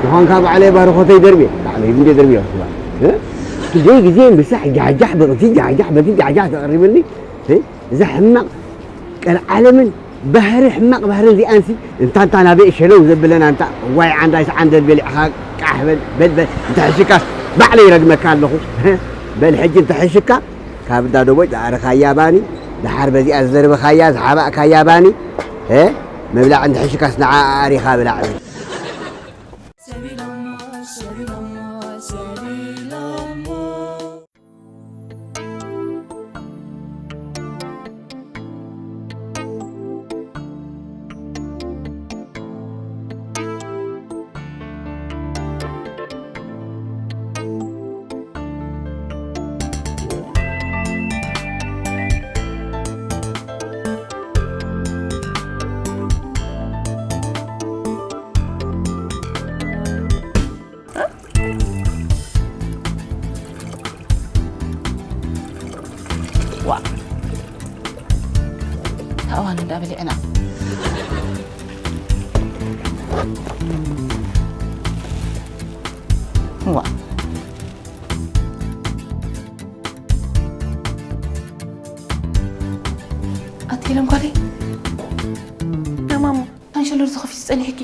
ምዃንካ ባዕለይ ባርኾተይ ደርብየ። ባዕለይ እንደ ደርብየ። እ? ክንደይ ግዜ ምሳሕ ጃሕጃሕ ብቕቲ ጃሕጃሕ በቲ ጃሕጃሕ ተቐሪብኒ። እ? እዛ ሕማቕ ቀልዓለምን ባህሪ ሕማቕ ባህሪ እዚኣንሲ እንታ እንታ ናበይ ሸለው ዘብለና እንታ ዋይ ዓንዳይስ ዓንደል በሊዕኻ ቃሕ በል በል በል እንተ ሕሽካስ ባዕለይ ይረግመካ ኣለኹ። በል ሕጂ እንተ ሕሽካ ካብ እንዳ ደቦጭ ዝኣረኻያ ባኒ ደሓር በዚኣ ዝዘርበኻያ ዝሓባእካያ ባኒ መብላዕ እንተ ሕሽካስ ንዓ ኣሪኻ ብላዕ። ዋ ኣዋን እንዳበሊዕና ዋ ኣቲ ሄለን ጓለይ። ተማሙ። ኣንሸሎ ዝኸፊት ዝጸኒሕኪ።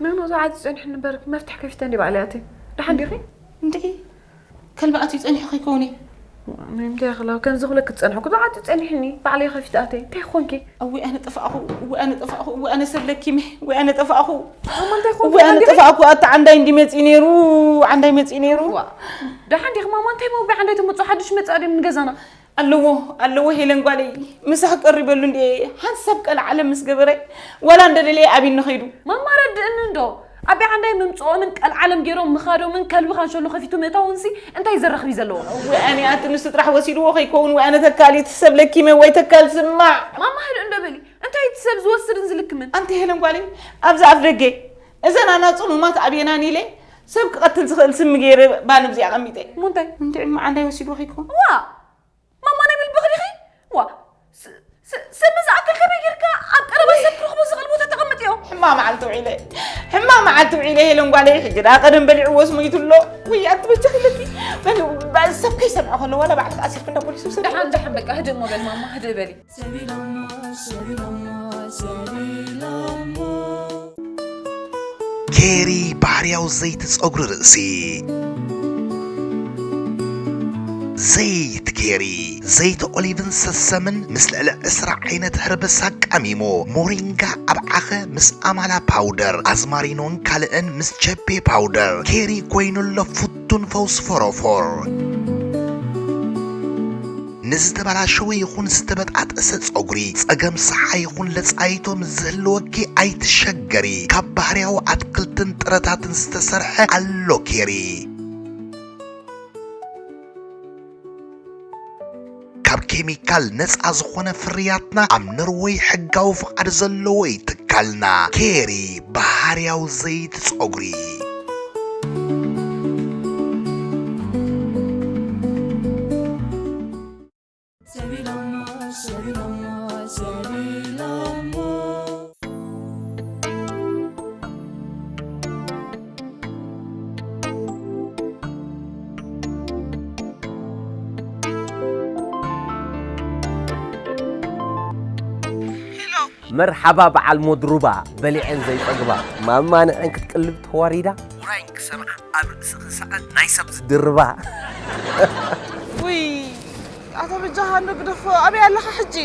ንኖ ዝዓት ዝጸኒሕ ንበር መፍትሕ ከፊተ እንዲ ባዕለይ ኣቲ። ደሓን ዲኺ? እንድዒ ከልቢ ኣትዩ ጸኒሑ ከይከውን እዩ። ምንታይ ክላ ከምዚ ክለ ክትጸንሑ ክብዓት ጸኒሕኒ ባዕለይ ከፊት ኣቲ። እንታይ ኾንኪ? እዊ ኣነ ጠፋእኹ፣ እዊ ኣነ ጠፋእኹ፣ እዊ ኣነ ሰብ ለኪመ፣ እዊ ኣነ ጠፋእኹ። ማማ እንታይ ኾንኪ? እዊ ኣነ ጠፋእኩ። ኣታ ዓንዳይ እንዲ መጺ ነይሩ፣ ዓንዳይ መጺ ነይሩ። ዋ፣ ደሓን ዲኺ ማማ? እንታይ መውቢ ዓንዳይ ትመጹ ሓድሽ መጻ ድም ንገዛና? ኣለዎ ኣለዎ ሄለን ጓለይ ምሳኽ ቀሪበሉ እንዴ ሓንሳብ ቀልዓለም ምስ ገበረ ዋላ እንደደለየ ኣብኒ ኸይዱ። ማማ ረድእኒ እንዶ ኣቢ ዓንዳይ ምምፅኦምን ቀልዓለም ገይሮም ምኻዶምን ከልቢ ካንሸሎ ከፊቱ ምእታውንሲ እንታይ ዘረኽቢ ዘለዎ? ወይ ኣነ ኣቲ ንሱ ጥራሕ ወሲድዎ ከይከውን ወይ ኣነ ተካሊት ሰብ ለኪመ ወይ ተካል ስማዕ። ማማ ህድእ እንዶ በሊ እንታይ እቲ ሰብ ዝወስድን ዝልክምን? ኣንቲ ሄለን ጓለይ ኣብዚ ኣፍ ደገ እዘን ኣናፁ ሙማት ኣብየናን ኢለ ሰብ ክቐትል ዝኽእል ስሚ ገይረ ባንብዚ ኣቐሚጠ። ሙንታይ? እንድዒ እማ ዓንዳይ ወሲድዎ ከይከውን። ዋ ማማ ናይ ብል ብኽሊኺ ዋ ስሚ ዝኣክል ከመይ ጌርካ ኣብ ቀረባ ሰብ ክረኽቦ ዝኽእል ቦታ ተቐምጥዮ? ሕማ መዓልቲ ውዒለ ሕማ መዓልቲ ውዒለ ሄለን ጓለይ ሕጂ ደኣ ቀደም በሊዕዎ ስሙይቱ ኣሎ። ውይ ኣቲ በጃኺ ኢለኪ በሊ ሰብ ከይሰምዐ ከሎ ዋላ ባዕልኺ ኣሲርኪ እንዳ ፖሊስ ውሰዲ። ደሓን ደሓን በቃ ህድእ እሞ በል ማማ ህድእ በሊ። ኬሪ ባህርያዊ ዘይቲ ጸጉሪ ርእሲ። ዘይቲ ኬሪ፣ ዘይቲ ኦሊቭን ሰሰምን ምስ ልዕሊ ዕስራ ዓይነት ህርብስ ኣቃሚሙ፣ ሞሪንጋ ኣብ ዓኸ ምስ ኣማላ ፓውደር፣ ኣዝማሪኖን ካልእን ምስ ቸፔ ፓውደር፣ ኬሪ ኮይኑ ኣሎ ፍቱን ፈውሲ ፎሮፎር። ንዝተበላሸወ ይኹን ዝተበጣጠሰ ጸጉሪ፣ ጸገም ሰሓ ይኹን ለጻይቶ ምስ ዝህልወኪ ኣይትሸገሪ። ካብ ባህርያዊ ኣትክልትን ጥረታትን ዝተሰርሐ ኣሎ ኬሪ። ካብ ኬሚካል ነጻ ዝኾነ ፍርያትና ኣብ ኖርወይ ሕጋዊ ፍቓድ ዘለዎ እዩ ትካልና። ኬሪ ባህርያዊ ዘይቲ ጸጉሪ። መርሓባ በዓል ሞድሩባ በሊዐን ዘይጸግባ ማማ ንዐን ክትቅልብ ተዋሪዳ ውራይን ክሰምዓ ኣብ ርእሲ ክሰዐን ናይ ሰብ ዝድርባ። ውይ ኣታ በጃኻ እንዶ ግደፎ ኣበይ ኣለኻ ሕጂ?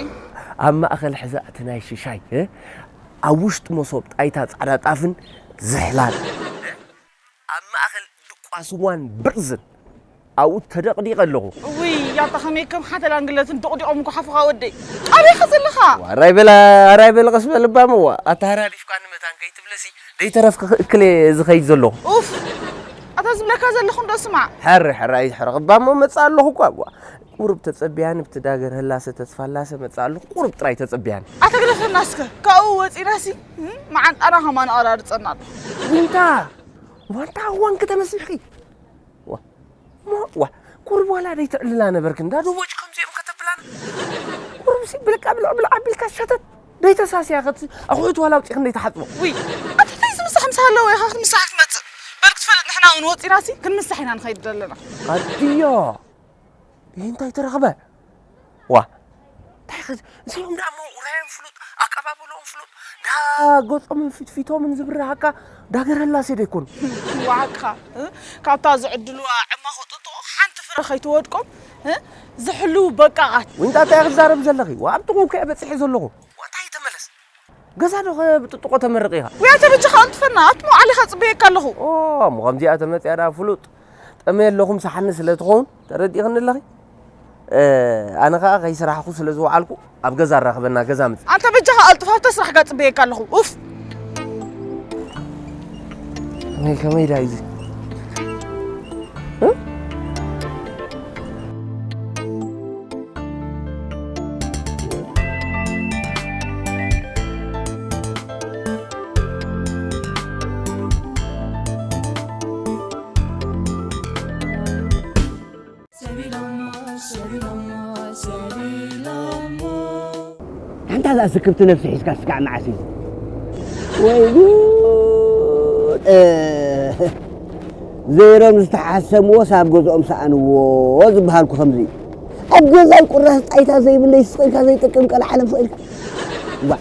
ኣብ ማእኸል ሕዛ እቲ ናይ ሽሻይ እ ኣብ ውሽጢ መሶብ ጣይታ ጻዕዳ ጣፍን ዝሕላል እ ኣብ ማእኸል ድቋ ስዋን ብርዝን ኣብኡ ተደቕዲቐ ኣለኹ። እውይ ኣታ ከመይ ከም ሓተላን ግለትን ደቕዲቖም እኮ ሓፉኻ ወደይ። ኣበይ ኢኻ ዘለኻ? ዋራይ በላ ኣራይ በል ቐስ በል እባ መዋ ኣታ ሃራዲፍካኒ መታን ከይትብለሲ ደይተረፍኪ ክእክል እየ ዝኸይድ ዘለኹ። ኡፍ ኣታ እዛ ዝብለካ ዘለኹ እንዶ ስማዕ። ሕሪ ሕሪ ኣይትሕረቕ እባ እሞ መጽእ ኣለኹ እኳ። ዋ፣ ቁሩብ ተጸቢያኒ፣ ብቲ ዳገር ህላሰ ተስፋ ህላሰ መጽእ ኣለኹ። ቁሩብ ጥራይ ተጸቢያኒ። ኣተግደፈና እስከ። ካብኡ ወጺናሲ፣ እም፣ መዓንጣና ከማን ኣራርጸና ኣሎ። ዊንታ፣ ዋንታ ዋንክ ተመሲልኪ። ዋ፣ ሞ፣ ዋ፣ ቁሩብ ዋላ ደይትዕልላ ነበርክ። እንዳ ዶቦጭ ከምዚኦም ከተብላና። ቁሩብሲ ብልቃ ብልዕ ብልዕ ኣቢልካ ሸተት። ደይተሳስያ ከት ኣቑሑት ዋላ ኣውጺእክ እንደይትሓጽቦ። ውይ፣ ኣታ እንታይ ዝምሳሕ ምሳሕ ኣለዎ ኢኻ ክምሳሕ ክትመጽእ? በል ክትፈልጥ ንሕና እውን ወጺናሲ ክንምሳሕ ኢና ንኸይድ ዘለና። ኣድዮ። ይህ እንታይ ተረኽበ? ዋ። እንታይ ኸ-፣ እዚኦም ደኣ እሞ ውራዮም ፍሉጥ፣ ኣቀባብልኦም ፍሉጥ፣ ዳ ገጾምን ፊትፊቶምን ዝብርሃካ ዳገር ህላሴ ዶ ይኮኑ? ዋዕካ፣ እ? ካብታ ዝዕድልዋ ዕማኾ ጥጥቖ ሓንቲ ፍረ ከይትወድቆም፣ እ? ዝሕልዉ በቃቓት። ዊንታ እንታይ ክትዛረብ ዘለኺ? ዋ፣ ኣብ ጥቕኡ እኮ እየ በጺሐ ዘለኹ። ዋ፣ እንታይ ተመለስ? ገዛ ዶ ኸ ብጥጥቖ ተመርቕ ኢኻ? ውይ፣ ኣተ በጃኻ ኣልጥፈና፣ ኣትሞ ዓሊኻ ጽበየካ ኣለኹ። ኦ፣ እሞ ከምዚኣ ተመጽያ ደኣ ፍሉጥ ጠመየ ኣለኹም ሰሓኒ ስለ ትኸውን፣ ተረዲእኽኒ ኣለኺ? እ፣ ኣነ ኸኣ ከይሰራሕኩ ስለ ዝወዓልኩ፣ ኣብ ገዛ ኣራኽበና፣ ገዛ ምጽእ። ኣንተ በጃኻ ኣልጥፍ፣ ኣብታ ስራሕካ ጽበየካ ኣለኹ። ኡፍ። ከመይ፣ ከመይ ዳ እዩ እዚ? እ? ኣንታ እዛ ስክብቲ ነብሲ ሒዝካ ስጋዕ መዓስ እዩ? ወይ ጉድ! እ፣ ዘይሮም ዝተሓሰምዎስ ኣብ ገዝኦም ሰኣንዎ ዝበሃልኩ ከምዚ እዩ። ኣብ ገዛይ ቁራስ ጣይታ ዘይብለይ ስቕ ኢልካ ዘይጠቅም ቀልዓለም ስቕ ኢልካ። ዋ፣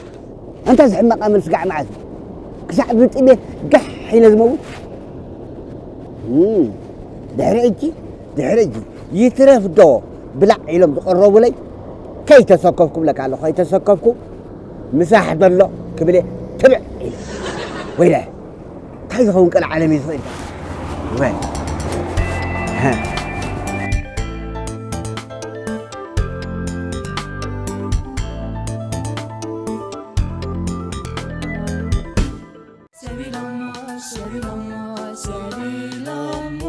ኣንታ እዚ ሕማቕ ኣመል ስጋዕ መዓስ እዩ? ክሳዕ ዝጥሜት ጋሕ ኢለ ዝመውት? እም፣ ድሕሪ ሕጂ፣ ድሕሪ ሕጂ ይትረፍ ዶ ብላዕ ኢሎም ዝቐረቡለይ ከይተሰከፍኩ ብለካ ኣለኹ፣ ከይተሰከፍኩ ምሳሕ ዘሎ ክብል እየ ትብዕ ኢለ። ወይለ፣ እንታይ ዝኸውን ቀልዓለም እዩ ዝኽእል? ወ-፣ ሰቢሎሞ፣ ሰቢሎሞ፣ ሰቢሎሞ።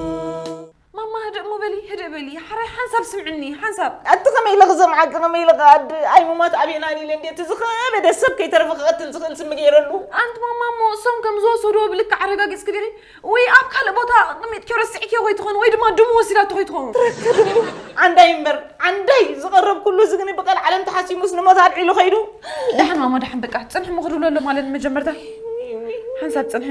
ማማ፣ ህድእ እሞ በሊ፣ ህድእ በሊ። ሓራይ ሓንሳብ ስምዕኒ፣ ሓንሳብ። ኣቲ ከመይ ኢለ ክሰምዓኪ፣ ከመይ ኢለ ከ-፣ ኣዲ፣ ኣይሙማት ኣቤናን ኢለ እንዴ፣ እቲ ዝኸበደ ሰብ ከይተረፈ ክቐትል ዝኽእል ስሚ ገይረሉ። ኣንቲ ማማ፣ እሞ እሶም ከም ዝወሰድዎ ብልክዕ ኣረጋጊጽኪ ዲኺ? ወይ ኣብ ካልእ ቦታ ኣቐሚጥክዮ ረሲዕክዮ ከይትኾን፣ ወይ ድማ ድሙ ወሲዳቶ ከይትኾን። ትረከ ድሙ፣ ዓንዳይ እምበር፣ ዓንዳይ ዝቐረብኩሉ፣ እዚ ግን ብቀልዓለም ተሓሲሙስ ንሞት ኣልዒሉ ከይዱ። ደሓን ማማ፣ ደሓን በቃ። ጽንሒ እሞ ክድውሎ ኣሎ ማለት መጀመርታ። ሓንሳብ ጽንሒ።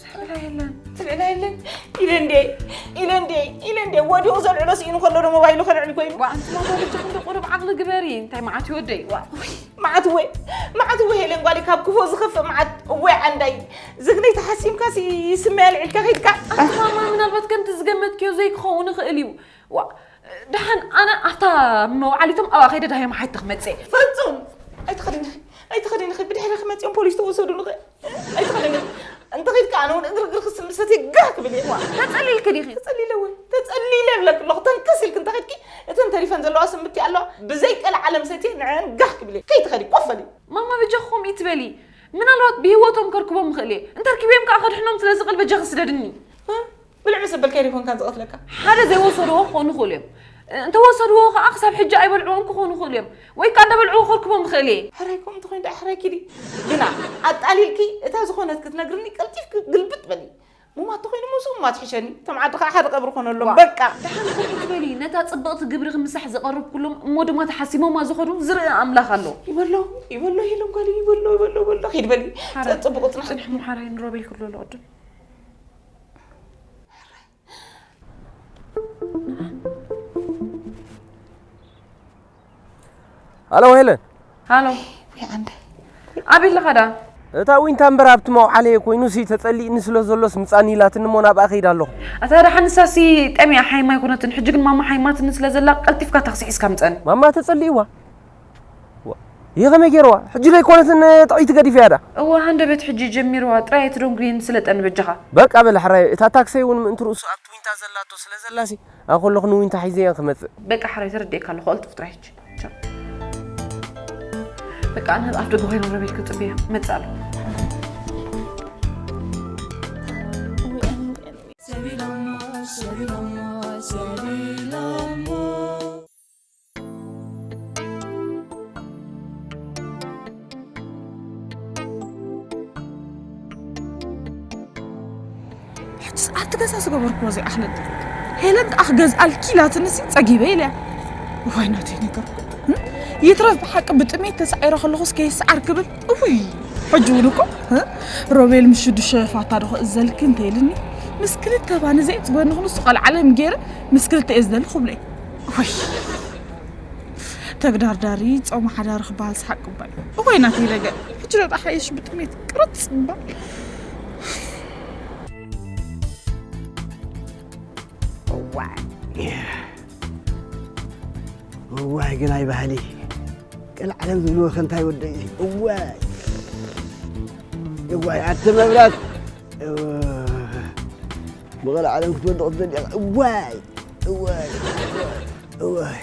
ትብዕላ የለን። ትብዕላ የለን። ኢለ እንዴ፣ ኢለ እንዴ፣ ኢለ እንዴ፣ ወዲቑ ዘልዕሎ ስኢኑ ከሎ ዶ ሞባይሉ ከልዕል ኮይኑ? ዋ፣ ኣንቲ ማማ በጃኹም ዶ ቁሩብ ዓቕሊ ግበሪ። እንታይ መዓት እዩ ወደይ? ዋ። ውይ፣ መዓት እወ፣ መዓት እወ ሄለን ጓለይ፣ ካብ ክፉእ ዝኸፍእ መዓት። እወ ዓንዳይ፣ ዝግነይ ተሓሲምካሲ ስመይ ኣልዒልካ ከይድካ። ኣንቲ ማማ ምናልባት ከምቲ ዝገመትክዮ ዘይክኸውን ይኽእል እዩ። ዋ፣ ደሓን ኣነ ኣብታ መውዓሊቶም ኣብኣ ከይደ ዳህዮም ሓይተ ክመጽእ። ፍጹም! ኣይትኸድኒ፣ ኣይትኸድኒ፣ ብድሕሪ ክመጽኦም ፖሊስ ተወሰዱ ንኸ-፣ ኣይትኸድኒ። እንተ ኸይድካ ኣነ እውን እግርግር ክስምሰት ጋህ ክብል እየ። ዋ፣ ተጸሊልኪ ዲኺ? ተጸሊለ ወይ? ተጸሊለ እብለኪ ኣለኹ። ተንከስ ኢልኪ እንተ ኸድኪ፣ እተን ተሪፈን ዘለዋ ስምቲ ኣለዋ፣ ብዘይ ቀልዓለም ሰትየ ንዐን ጋህ ክብል እየ። ከይትኸዲ፣ ኮፍ በሊ። ማማ፣ በጃኺ ከምኡ ይትበሊ። ምናልባት ብህይወቶም ከርክቦም ይኽእል እየ። እንተርኪበዮም ከኣ ከድሕኖም ስለ ዝኽእል በጃኺ ስደድኒ። እ? ብልዕ ምስ ኣበልካዮ ዶ ይኾን ካን ዝቐትለካ? ሓደ ዘይወሰድዎ ክኾኑ ይኽእሉ እዮም። እንተወሰድዎ ከኣ ክሳብ ሕጂ ኣይበልዕዎን ክኾኑ ይኽእሉ እዮም። ወይ ከኣ እንዳበልዕዎ ከርክቦም ይኽእል እየ። ሕራይ ከምኡ እንተኾይኑ ደኣ ሕራይ ኪዲ። ግና ኣጣሊልኪ እታ ዝኾነት ክትነግርኒ ቀልጢፍኪ ግልብጥ በሊ። ሙማት ተኾይኑ ምስኡ እማ ትሕሸኒ። እቶም ዓዲ ከኣ ሓደ ቀብሪ ኮነሎም። ዋ። በቃ። ደሓን ከምኡ ትበሊ። ነታ ጽብቕቲ ግብርኺ ምሳሕ ዘቐረብኩሎም እሞ ድማ ተሓሲሞማ ዝኸዱ ዝርኢ ኣምላኽ ኣሎ። ይበሎ፣ ይበሎ፣ ሄለን ጓለይ፣ ይበሎ፣ ይበሎ፣ ይበሎ። ኪድ በሊ። ሓራይ። ጽቡቕ ጽናሕ። ጽንሕ እሞ ሓራይ ንሮቤል ክብሎ ኣሎ ቅድም። ሃሎ ሄለን። ሃሎ። ወይ ዓንደ። ኣበይ ኣለኻ ደኣ? እታ ዊንታ እምበር ኣብቲ መውዓለየ ኮይኑሲ ተጸሊእኒ ስለ ዘሎስ ምጻኒ ኢላትኒ እሞ ናብኣ ከይድ ኣለኹ። ኣታ ደሓን ንሳሲ ጠሚያ ሓይማ ኣይኮነትን። ሕጂ ግን ማማ ሓይማትኒ ስለ ዘላ ቀልጢፍካ ታክሲ ሒዝካ ምጸኒ። ማማ ተጸሊእዋ? ዋ፣ ይህ ከመይ ገይርዋ? ሕጂ ዶ ኣይኮነትን ጥዕይቲ ገዲፍያ ደኣ? እወ፣ ሃንደበት ሕጂ ጀሚርዋ። ጥራይ ኣይትደንጉየኒ ስለጠኒ በጃኻ። በቃ በል ሕራይ፣ እታ ታክሰይ እውን ምእንቲ ርእሱ ኣብቲ ዊንታ ዘላቶ ስለ ዘላሲ፣ ኣብ ከለኹ ንዊንታ ሒዘያ ክመጽእ። በቃ ሕራይ፣ ተረዲኤካ ኣለኹ። ቀልጥፍ ጥራይ ሕጂ። ቻው። በቃ ኣነ ኣብ ደገ ኮይነ ሮቤል ክጽበዮ መጻሉ። ሕጂ ሰዓት ገዛ ዝገበርክዎ ዘይኣኽለኒ። ሄለን ደኣ ክገዝኣልኪ ኢላትንሲ ጸጊበ ኢለያ። ዋይ ናተይ ነገር እኮ። እም? ይትረፍ ብሓቂ ብጥሜት ተሳዒረ ከለኹስ ከይሰዓር ክብል። እውይ፣ ሕጂ እውን እኮ፣ እ? ሮቤል ምስ ሽዱሽተ ፋታ ዶ ክእዘልኪ እንተ ኢልኒ፣ ምስ ክልተ ባኒ ዘየጽግበኒ ንሱ ቀልዓለም ገይረ ምስ ክልተ እየ ዝደሊ ክብለይ። ውይ። ተግዳርዳሪ ጾም ሓዳር ክበሃል ሰሓቅ እባ እዩ። እወይ ናተይ ነገር። ሕጂ ዶ ተሓየሽ ብጥሜት ቅርጽ እባ። እዋይ። እዋይ ግናይ ባህሊ። ቀልዓለም ዝብልዎ ከንታይ ወደይ። እዋይ። እዋይ ኣቲ መብራት። እዋይ። ብቐልዓለም ክትወድቕ ትደሊ ኢኻ። እዋይ። እዋይ። እዋይ።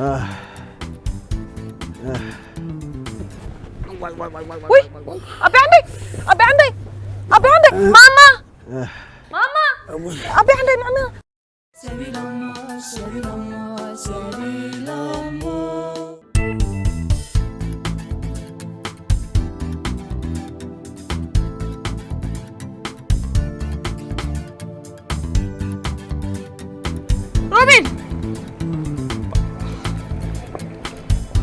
ኣህ። ኣህ። ውይ፣ ኣቢ ዓንደይ፣ ኣቢ ዓንደይ፣ ኣቢ ዓንደይ፣ ማማ፣ ኣህ። ማማ፣ ኣቢ ዓንደይ፣ ማማ። ሮቤል!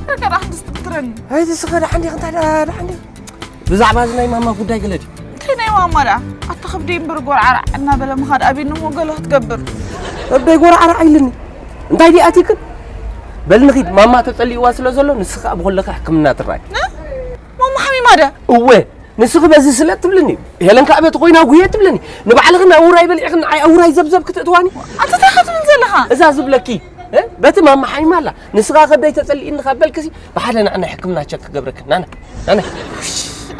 በቃ ደሓን ትስትክትረኒ። ኣይ፣ ትስኸ ደሓን ዲኻ? እንታይ ደኣ ደሓን ዲኻ? ብዛዕባ እዚ ናይ ማማ ጉዳይ ገለ ድዩ? እንታይ ናይ ማማ ደኣ? ኣታ ከብደይ እምበር ጎርዓራዕ እናበለ ምኻድ ኣቢኒ እሞ ገለ ክትገብር። ከብደይ ጎርዓራዕ ኢልኒ። እንታይ ድኣ ኣቲክን? በል ንኺድ፣ ማማ ተጸሊእዋ ስለ ዘሎ፣ ንስኺ ኣብ ኾለኺ ሕክምና ትረኣይ። እ? ማማ ሓሚማ ድያ? እወ፣ ንስኺ በዚ ስለ ትብልኒ፣ ሄለን ከኣ በቲ ኮይና ጉየ ትብልኒ። ንባዕልኽን ኣውራይ በሊዕኽን ንዓይ ኣውራይ ዘብዘብ ክትእትዋኒ። ኣታ እንታይ ኢኻ ትብል ዘለኻ? እዛ ዝብለኪ፣ እ? በቲ ማማ ሓሚማ ኣላ። ንስኻ ከብደይ ተጸሊእኒ ካብ በልክሲ፣ ብሓደ ንዓ ናይ ሕክምና ቸክ ክገብረክን። ናና፣ ናና።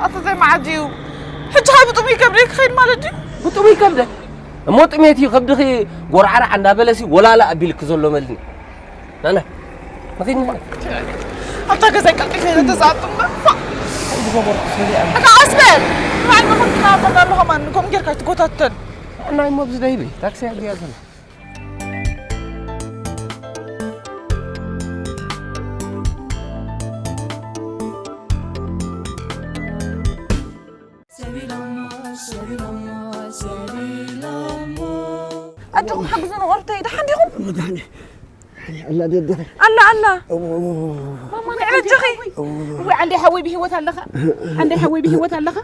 ኣታ ዘይመዓት እዩ። ሕጂ ኸኣ ብጥሙይ ከብደይ ክኸይድ ማለት ድዩ? ብጥሙይ ከብደ? እሞ ጥሜት እዩ ከብድኺ ጎርዓራዕ እንዳበለሲ ወላላ ኣቢልክ ዘሎ መልኒ። ናና፣ ንኺድ ንኺድ። ኣብታ ገዛይ ቀልጢፈ ኢለ ተዛጥም እምበር። ፋእ! እንታይ ዝገበርኩ ሰሪኣ? ኣታ ቀስ በል! ንባዕል መኾንካ ኣበርና ኣለኹ ማን፣ ከምኡ ጌርካ ኣይትጎታተን። ንዓይ እሞ ኣብዚ ደይበይ፣ ታክሲ ኣግያ ዘላ። ኣጆኹም ሓግዙ ንቆርተይ፣ ደሓን ዲኹም? መድሃኒ። ኣላ ደደኸ። ኣላ፣ ኣላ። እው፣ እው፣ እው። ማማ፣ ንዕበጀኺ። እው። እወ፣ ዓንደይ ሓወይ ብህይወት ኣለኻ? ዓንደይ ሓወይ ብህይወት ኣለኻ?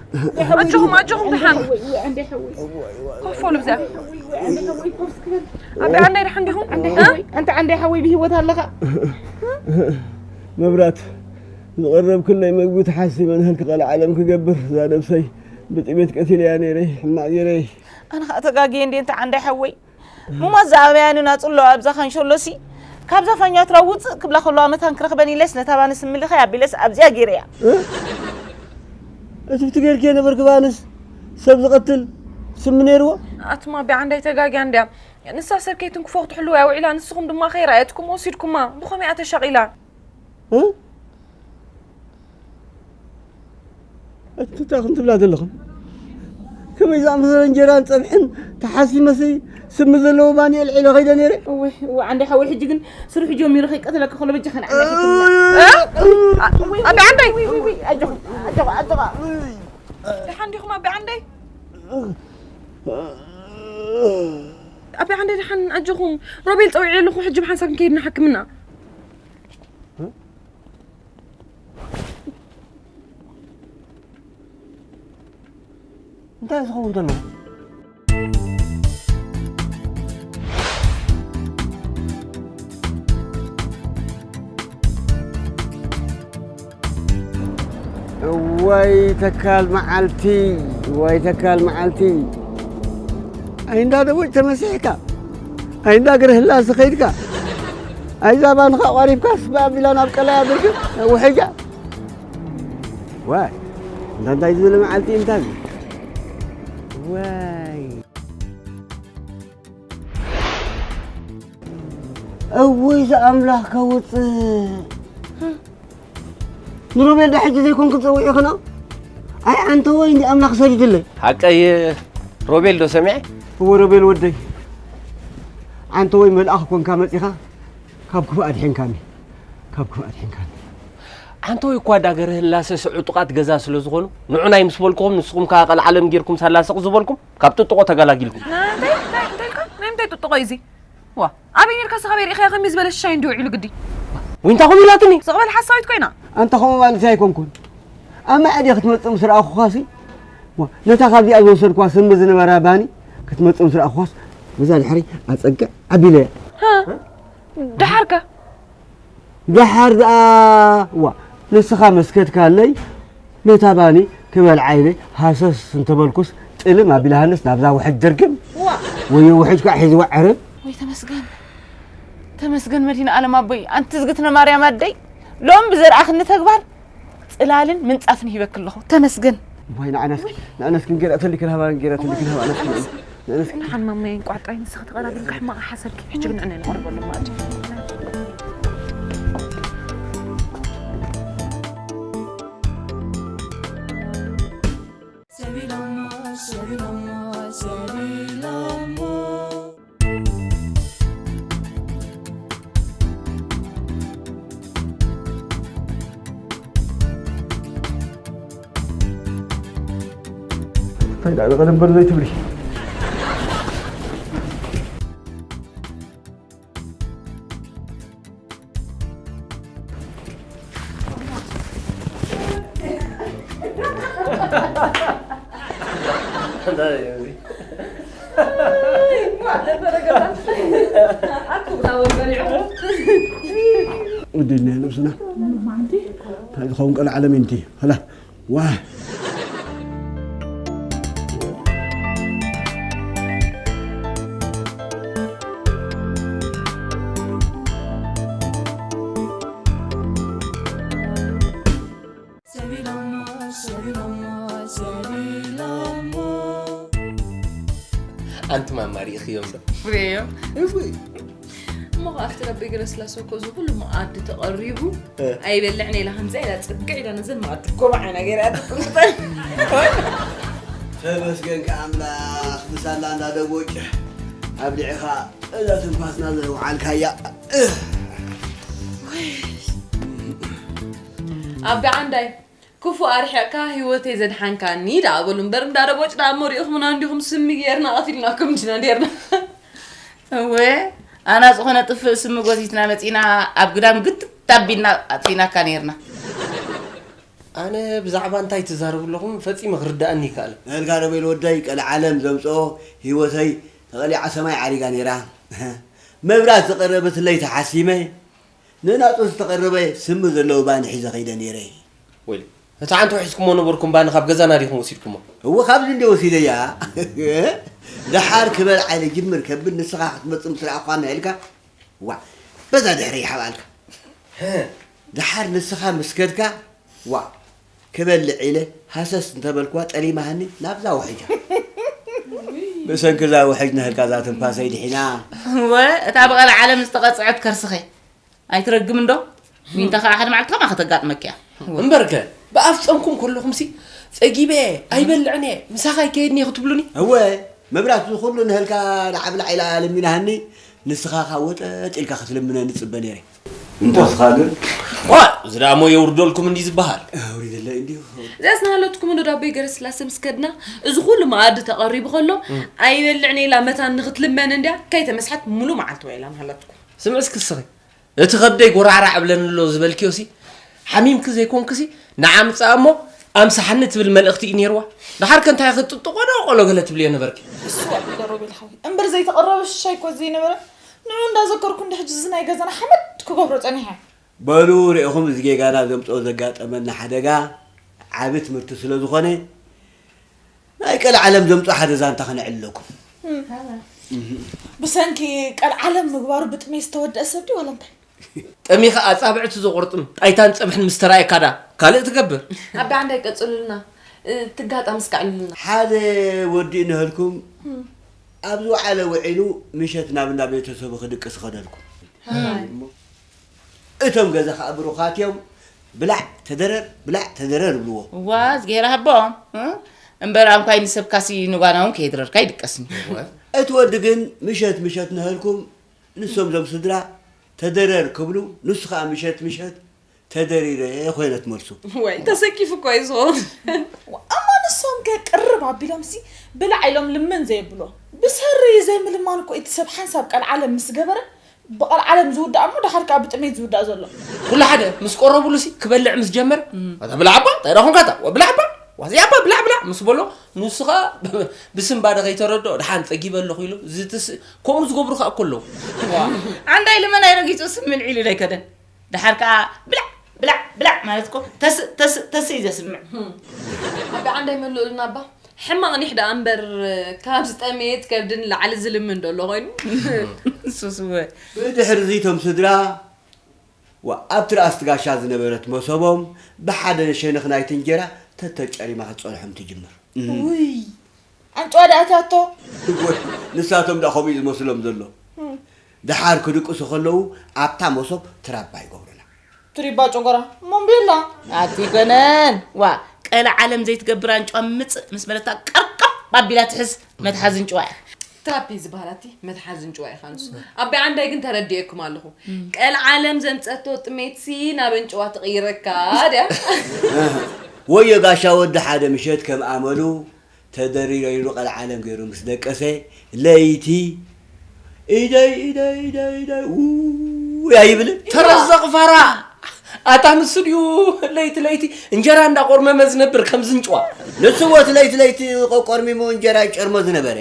ኣጆኹም፣ ኣጆኹም፣ ደሓን። እወ፣ እወ፣ ዓንደይ ሓወይ። እወ፣ እወ፣ እወ። ኮፍ በሉ ብዛ። እወ፣ ዓንደይ ሓወይ፣ ኮፍ እስኪ በል። ኣቢ ዓንደይ ደሓን ዲኹም? ዓንደይ እ? ሓወይ። ኣንታ ዓንደይ ሓወይ ብህይወት ኣለኻ? መብራት፣ ዝቐረብክለይ መግቢ ተሓሲበ ንህልክ ቀልዓለም ክገብር፣ እዛ ነብሰይ ብጥሜት ቀቲለያ ነይረ፣ ሕማቕ ገይረ። ኣነ ኸኣ ተጋግየ እንዴ፣ እንተ ዓንደይ ሓወይ። ሙማት ዝኣበያኒ ናጽሎ ኣብዛ ካንሸሎሲ፣ ካብዛ ፋኛትራ ውጽእ ክብላ ከለዋ መታን ክረኽበን ኢለስ፣ ነታ ባንስ ምልኸይ ኣቢለስ ኣብዚኣ ገይረያ። እ? እቲ ብቲ ገይርክዮ ነበርኪ ባንስ ሰብ ዝቐትል ስሚ ነይርዎ? ኣቱም ኣቢ ዓንደይ ተጋግያ እንድያ። ንሳ ሰብ ከይትንክፎ ክትሕልዋ እያ ውዒላ፣ ንስኹም ድማ ከይረኣየትኩም ወሲድኩማ። ብኸመይ እያ ተሻቒላ? እ? እንታይ ክትብላ ዘለኹም? ከመይ ዝኣመሰለ እንጀራን ጸብሕን ተሓሲመሲ ስሚ ዘለዎ ባኒ ኣልዒለ ከይደ ነይረ? እወ፣ እወ፣ ዓንደይ ሓወይ፣ ሕጂ ግን ስርሑ ጀሚሩ ከይቀትለካ ከሎ በጃኻ ንዓና ከይትብላ። እ? እ? ኣቢ ዓንደይ! ውይ፣ ውይ፣ ውይ፣ ኣጆኻ፣ ኣጆኻ፣ ኣጆኻ። ደሓን ዲኹም ኣቢ ዓንደይ? ኣቢ ዓንደይ ደሓን ኣጆኹም። ሮቤል ጸዊዐ ኣለኹ፣ ሕጂ ብሓንሳብ ክንከይድ ንሓክምና። እንታይ ዝኸውን ዘሎ? እዋይ ተካል መዓልቲ፣ እዋይ ተካል መዓልቲ። ኣይ እንዳ ደቦጭ ተመሲሕካ፣ ኣይ እንዳ ገረ ህላሰ ከይድካ፣ ኣይ እዛ ባንኻ ቋሪብካስ ብኣቢላ ናብ ቀላይ ኣድርግ፣ ናብ ውሕጃ። ዋይ፣ እንዳ እንታይ ዝበለ መዓልቲ እዩ እንታ እዚ? ዋይ። እውይ ዝኣምላኽ ከውፅእ። ንሮቤል ዶ ሕጂ ዘይኮንኩ ትጸውዒ ኸኖ? ኣይ ኣንተ ወይ እንዲ ኣምላኽ ሰዲድለይ። ሓቀይ ሮቤል ዶ ሰሚዐ? እወ ሮቤል ወደይ። ኣንተ ወይ መልኣኽ ኮንካ መጺኻ ካብ ክፉእ ኣድሒንካኒ። ካብ ክፉእ ኣድሒንካኒ። ኣንተ ወይ እኳ ዳገረ ህላሰ ስዑጡቓት ገዛ ስለ ዝኾኑ ንዑናይ ምስ በልኩኹም ንስኹም ከኣ ቀልዓለም ጌርኩም ሳላሰቕ ዝበልኩም ካብ ጥጥቖ ተገላጊልኩም። እንታይ እንታይ እንታይ ኢልካ? ናይ ምንታይ ጥጥቖ እዩ እዚ? ዋ ኣበይ ነርካ ስኻ በይ ርኢኻያ ከመይ ዝበለ ሽሻይ እንዲ ውዒሉ ግዲ። ዊንታ ኹም ኢላትኒ። ስቕ በል ሓሳዊት ኮይና። ኣንተ ኸምኡ ማለት ኣይኮንኩን። ኣብ መኣዲ ክትመጽእ ምስ ረኣኹኻሲ ዋ ነታ ካብዚኣ ዝወሰድኳ ስሚ ዝነበራ ባኒ ክትመጽእ ምስ ረኣኹኻስ በዛ ድሕሪ ኣጸግዕ ኣቢለያ። ደሓርከ ደሓር ደኣ ዋ ንስኻ መስከትካለይ ነታ ባኒ ክበልዓ ኢለ ሃሰስ እንተበልኩስ ጥልም ኣቢላሃንስ ናብዛ ውሕጅ ድርግም። ዋ ወዮ ውሕጅ ከዓ ሒዝዋ ዕርብ። ወይ ተመስገን ተመስገን መድህን ኣለም ኣቦይ ኣንቲ ዝግትነ ማርያም ኣደይ ሎም ብዘርኣኽኒ ተግባር ጽላልን ምንጻፍን ሂበክ ኣለኹ። ተመስገን። ወይ ንዓናስ ንዓናስ ክንገራ ተልክን ሃባን ገራ ተልክን ሃባን ንዓናስ ንሓን ማማየን ቋጣይ ንስኺ ተቐራሪብካ ሕማቕ ሓሰብኪ ሕጂ ግን ዕነ ንቐርበሉ ማእዲ። እንታይ ደኣ ንቐደም በሉ ዘይትብሊ። እንታይ እዩ እዚ? ውድና ነብስና እንታይ ዝኸውን ቀልዓለም እንቲ ላ ዋ ኣንቲ ማማ ሪእኽዮም ዶ? ፍሬዮ። እፎይ። እሞ ከኣ ኣብቲ ረቢ ገረስላሰ እኮ እዚ ኩሉ መኣዲ ተቐሪቡ እ። ኣይበልዕን ኢላ ከምዚኣ ኢላ ጽግዕ ኢላ ነዘን መኣዲ ጎባዕ ኢና ገይራ ትቅምጠን። ተመስገን ከኣምላኽ ምሳላ እንዳደቦጭ ኣብሊዕኻ እዛ ትንፋስና ዘውዓልካያ። ኣቢ ዓንዳይ ክፉእ ኣርሒቕካ ህይወተይ ዘድሓንካኒ ደኣ በሉ እምበር፣ እንዳ ደቦጭ ደኣ እሞ ሪኢኹምና እንዲኹም፣ ስሚ ጌርና ቀቲልናኩም እንዲና ኔርና። እወ፣ ኣና ዝኾነ ጥፍእ ስሚ ጎቲትና መጺና ኣብ ግዳም ግትት ኣቢልና ኣጥፊናካ ኔርና። ኣነ ብዛዕባ እንታይ ትዛረቡ ኣለኹም ፈጺመ ክርድኣኒ ይከኣል። ነልካ ሮቤል ወደይ፣ ቀልዓለም ዘምጽኦ ህይወተይ ተቐሊዓ ሰማይ ዓሪጋ ኔራ። መብራት ዝቐረበትለይ ተሓሲመ፣ ንናጹ ዝተቐረበ ስሚ ዘለዎ ባኒ ሒዘ ከይደ ኔረ። ወይሊ፣ እቲ ዓንቶ ሒዝኩሞ ነበርኩም ባኒ ካብ ገዛና ዲኹም ወሲድኩሞ? እወ፣ ካብዚ እንደ ወሲደያ። ደሓር ክበልዓ ኢለ ጅምር ከብል ንስኻ ክትመጽእ ምስ ረኣኹኻ ንዒልካ፣ ዋ፣ በዛ ድሕሪ ይሓብኣልካ። ደሓር ንስኻ ምስ ከድካ፣ ዋ፣ ክበልዕ ኢለ ሃሰስ እንተበልኩዋ ጠሊማሃኒ ናብዛ ውሕጃ። ብሰንኪ እዛ ውሕጅ ንህልካ እዛ ትንፋሰይ ድሒና። እወ፣ እታ ብቐልዓለም ዝተቐጽዐት ከርስኸ ኣይትረግም እንዶ? ዊንታ ኸዓ ሓደ መዓልቲ ከማኻ ተጋጥመኪ እያ። እምበርከ፣ ብኣፍ ጸምኩም ከለኹምሲ፣ ጸጊበ እየ፣ ኣይበልዕን እየ፣ ምሳኻ ኣይከይድን እየ ክትብሉኒ? እወ፣ መብራት፣ እዚ ኩሉ ንህልካ ንዓብላዕ ኢላ ለሚናሃኒ፣ ንስኻ ኸኣ ወጠጥ ኢልካ ክትልምነኒ እጽበ ነይረ። እንተስኻ ግን ዋ፣ እዚ ደኣ እሞ የውርደልኩም እንዲ ዝበሃል። ኣውሪደለይ እንዲዩ። እዚኣስ ናሃለትኩም እንዶ ዳቦይ ገረስላሰ ምስ ከድና፣ እዚ ኩሉ መኣዲ ተቐሪቡ ከሎ፣ ኣይበልዕን እየ ኢላ መታን ንኽትልመን እንድያ፣ ከይተመስሐት ሙሉ መዓልቲ ውዒላ ናሃለትኩም። ስምዒ እስኪ እስኺ፣ እቲ ከብደይ ጎራዕራዕ እብለኒ ኣሎ ዝበልክዮሲ፣ ሓሚምኪ ዘይኮንክሲ፣ ንዓ ምጻእ እሞ ኣምሳሓኒ ትብል መልእኽቲ እዩ ነይርዋ። ደሓር ከ እንታይ ክትጥጥቖ ዶ ቆሎ ገለ ትብልዮ ነበርኪ? እሱ ኣቢለ ሮቤል ሓወይ። እምበር ዘይተቐረበ ሽሻይ እኮ ዘይነበረ። ንዑ እንዳዘከርኩ እንዲ ሕጂ እዚ ናይ ገዛና ሓመድ ክገብሮ ጸኒሐ። በሉ ርኢኹም እዚ ጌጋና ዘምጽኦ ዘጋጠመና ሓደጋ ዓቢ ትምህርቲ ስለ ዝኾነ ናይ ቀልዓለም ዘምጽኦ ሓደ ዛንታ ከነዕልለኩም። ብሰንኪ ቀልዓለም ምግባሩ ብጥሜት ዝተወደአ ሰብ ድዩ ዋላ እንታይ? ጠሚኻ ኣጻብዕቲ ዘቑርጥም ጣይታን ጸብሕን ምስ ተራእየካ ዳ ካልእ ትገብር? ኣቢ ዓንዳይ ቀጽሉልና፣ እ፣ ትጋጣ ምስ ከዕልሉልና። ሓደ ወዲ እንህልኩም ኣብ ዝወዓለ ውዒሉ ምሸት ናብ እንዳ ቤተሰቡ ክድቅስ ኸደልኩም። እቶም ገዛ ኸኣ ብሩኻት እዮም። ብላዕ ተደረር ብላዕ ተደረር ይብልዎ። እዋ እዝግሄር ሃቦ። እምበር ኣንኳይ ንሰብካሲ ንጓና እውን ከየድረርካ ይድቀስኒ። እቲ ወዲ ግን ምሸት ምሸት ንህልኩም ንሶም ዞም ስድራ ተደረር ክብሉ፣ ንሱ ከዓ ምሸት ምሸት ተደሪረ ኮይነት መልሱ። ወይ ተሰኪፉ እኮ እዩ ዝኸውን። እሞ ንሶም ከ ቅርብ ኣቢሎም ሲ ብላዕ ኢሎም ልምን ዘየብሎ ብሰሪ ዘይምልማን እኮ እቲ ሰብ ሓንሳብ ቀልዓለም ምስ ገበረ ብቐልዓለም ዝውዳእ እሞ ደሓር ከዓ ብጥሜት ዝውዳእ ዘሎ። ኩሉ ሓደ ምስ ቀረቡሉ ሲ ክበልዕ ምስ ጀመረ ኣታ ብላዕ ኣባ እንታይ ዳ ኮንካ ኣታ ወ ብላዕ ኣባ ዋዚ ኣባ ብላዕ ብላዕ ምስ በሎ ንሱ ከዓ ብስንባደ ከይተረድኦ ደሓን ፀጊበ ኣለኹ ኢሉ ዝትስ ከምኡ ዝገብሩ ከዓ እኮ ኣለዉ። ዓንዳይ ልመናይ ረጊፁ ስምልዒሉ ዶ ኣይከደን? ደሓር ከዓ ብላዕ ብላዕ ብላዕ ማለት እኮ ተስ ተስ ተስ እዩ ዘስምዕ። ኣቢ ዓንዳይ መልኡልና ኣባ ሕማቕ ኒሕ ደኣ እምበር ካብ ዝጠመየት ከብዲ ንላዕሊ ዝልምን ዶ ኣሎ ኮይኑ። ንሱስ እወ። ብድሕሪ እዚ እቶም ስድራ ዋ ኣብቲ ርኣስቲ ጋሻ ዝነበረት መሶቦም ብሓደ ሸነኽ ናይቲ እንጀራ ተተጨሪማ ክትፀንሖም ትጅምር። ውይ ኣንጭዋ ደኣ ኣትያቶ። ወይ ንሳቶም ደኣ ከምኡ እዩ ዝመስሎም ዘሎ። ደሓር ክድቅሱ ከለዉ ኣብታ መሶብ ትራባ ይገብሩላ። ትሪባ ጨጎራ ሞምቤላ። ኣቲ ገነን ዋ ቀለ ዓለም ዘይትገብር ኣንጭዋ ምፅእ ምስ በለታ ቀርቀብ ኣቢላ ትሕዝ መትሓዚ እንጭዋ እያ። ትራፒ ዝበሃል ኣቲ መትሓዚ እንጭዋ ኢኻ ንሱ። ኣቢ ዓንዳይ ግን ተረዲኤኩም ኣለኹ። ቀል ዓለም ዘምፀቶ ጥሜትሲ ናብ እንጭዋ ትቕይረካ ድያ። ወዮ ጋሻ ወዲ ሓደ ምሸት ከም ኣመሉ ተደሪረይሉ ቀልዓለም ገይሩ ምስ ደቀሰ ለይቲ ኢደይ ኢደይ ኢደይ ኢደይ ውይ ኣይብልን። ተረዘቕ ፋራ ኣታ ንሱ ድዩ ለይቲ ለይቲ እንጀራ እንዳቆርመመ ዝነብር ከም ዝንጭዋ። ንስዎ እቲ ለይቲ ለይቲ ቆቆርሚሙ እንጀራ ይጨርሞ ዝነበረ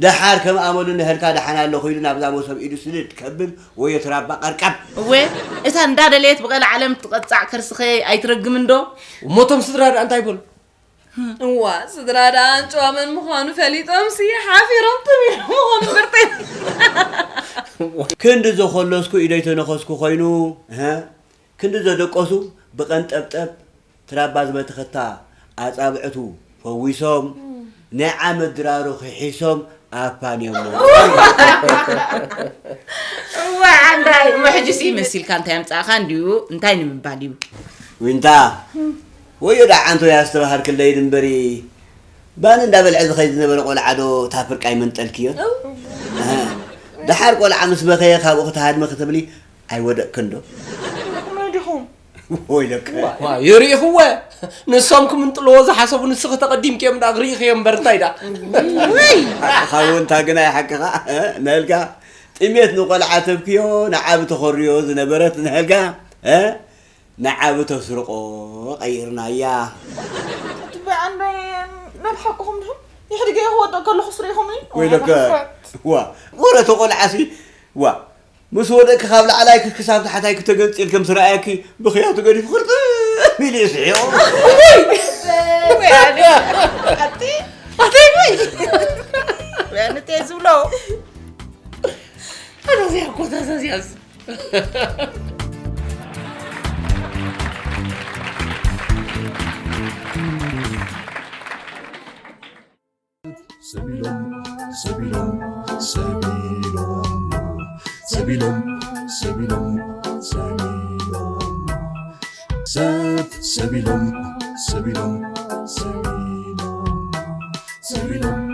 ደሓር ከም ኣመሉ ንሀልካ ደሓን ኣለኹ ኢሉ ናብዛ መሶብ ኢዱ ስድድ ከብል ወዮ ትራባ ቀርቀብ። እወ እታ እንዳደለየት ብቐልዓለም ትቐፃዕ ከርስኸ ኣይትረግምን ዶ? እሞቶም ስድራ ደኣ እንታይ በሉ? እዋ ስድራ ደኣ ኣንጭዋ መን ምዃኑ ፈሊጦምሲ ሓፊሮም ተቢዖም ምዃኑ ምርጥ ክንዲ ዘኾለስኩ ኢደይ ተነኸስኩ ኮይኑ እህ፣ ክንዲ ዘደቀሱ ብቐንጠብጠብ ትራባ ዝበተኸታ ኣጻብዕቱ ፈዊሶም ናይ ዓመት ድራሩ ክሒሶም ኣፋንዮሞ። እዋ ዓንዳይ እሞ ሕጂሲ መሲልካ እንታይ ኣምጻእኻ እንድዩ እንታይ ንምባል እዩ? ዊንታ ወዮ ደኣ ዓንቶ ያስተባሃልክለይ ድንበሪ ባኒ እንዳበልዐ ዝኸይድ ዝነበረ ቆልዓ ዶ እታ ፍርቃ ይመንጠልክዮን? ደሓር ቆልዓ ምስ በኸየ ካብኡ ክትሃድሚ ክትብሊ ኣይወደቅክን ዶ? ንኹም ዲኹም? ወይለከ። ይርኢኽወ ንሶም ክምንጥልዎ ዝሓሰቡ ንስኺ ተቐዲምክዮም ደኣ ክርኢኽዮ እምበር እንታይ ደኣ? ሓውንታ ግና ይሓቅኻ ነልካ ጥሜት ንቆልዓ ተብክዮ ንዓብ ተኸርዮ ዝነበረት ንህልጋ ንዓብ ተስርቆ ቀይርናያ። ትበይ ዓንዳይ ናብ ሓቅኹም ድኹም ይሕድገ ክወድቕ ከለኹ ስርኢኹምኒ። ወይለከ ዋ ወረ ተቆልዓሲ ዋ ምስ ወደቅኪ ካብ ላዕላይ ክሳብ ታሕታይ ክተገንፂል ከም ዝረኣየኪ ብኽያቱ ገዲፉ ክርጥም ኢሉ እዩ ስሒቑ። ኣቲ ኣቲ ወይ ያንቴ ዝብሎ ኣዛዚያ እኮ ኣዛዚያስ ሰቢሎም ሰቢሎም ሰቢሎም ሰቢሎም ሰቢሎም ሰቢሎም ሰብ ሰቢሎም ሰቢሎም ሰቢሎም ሰቢሎም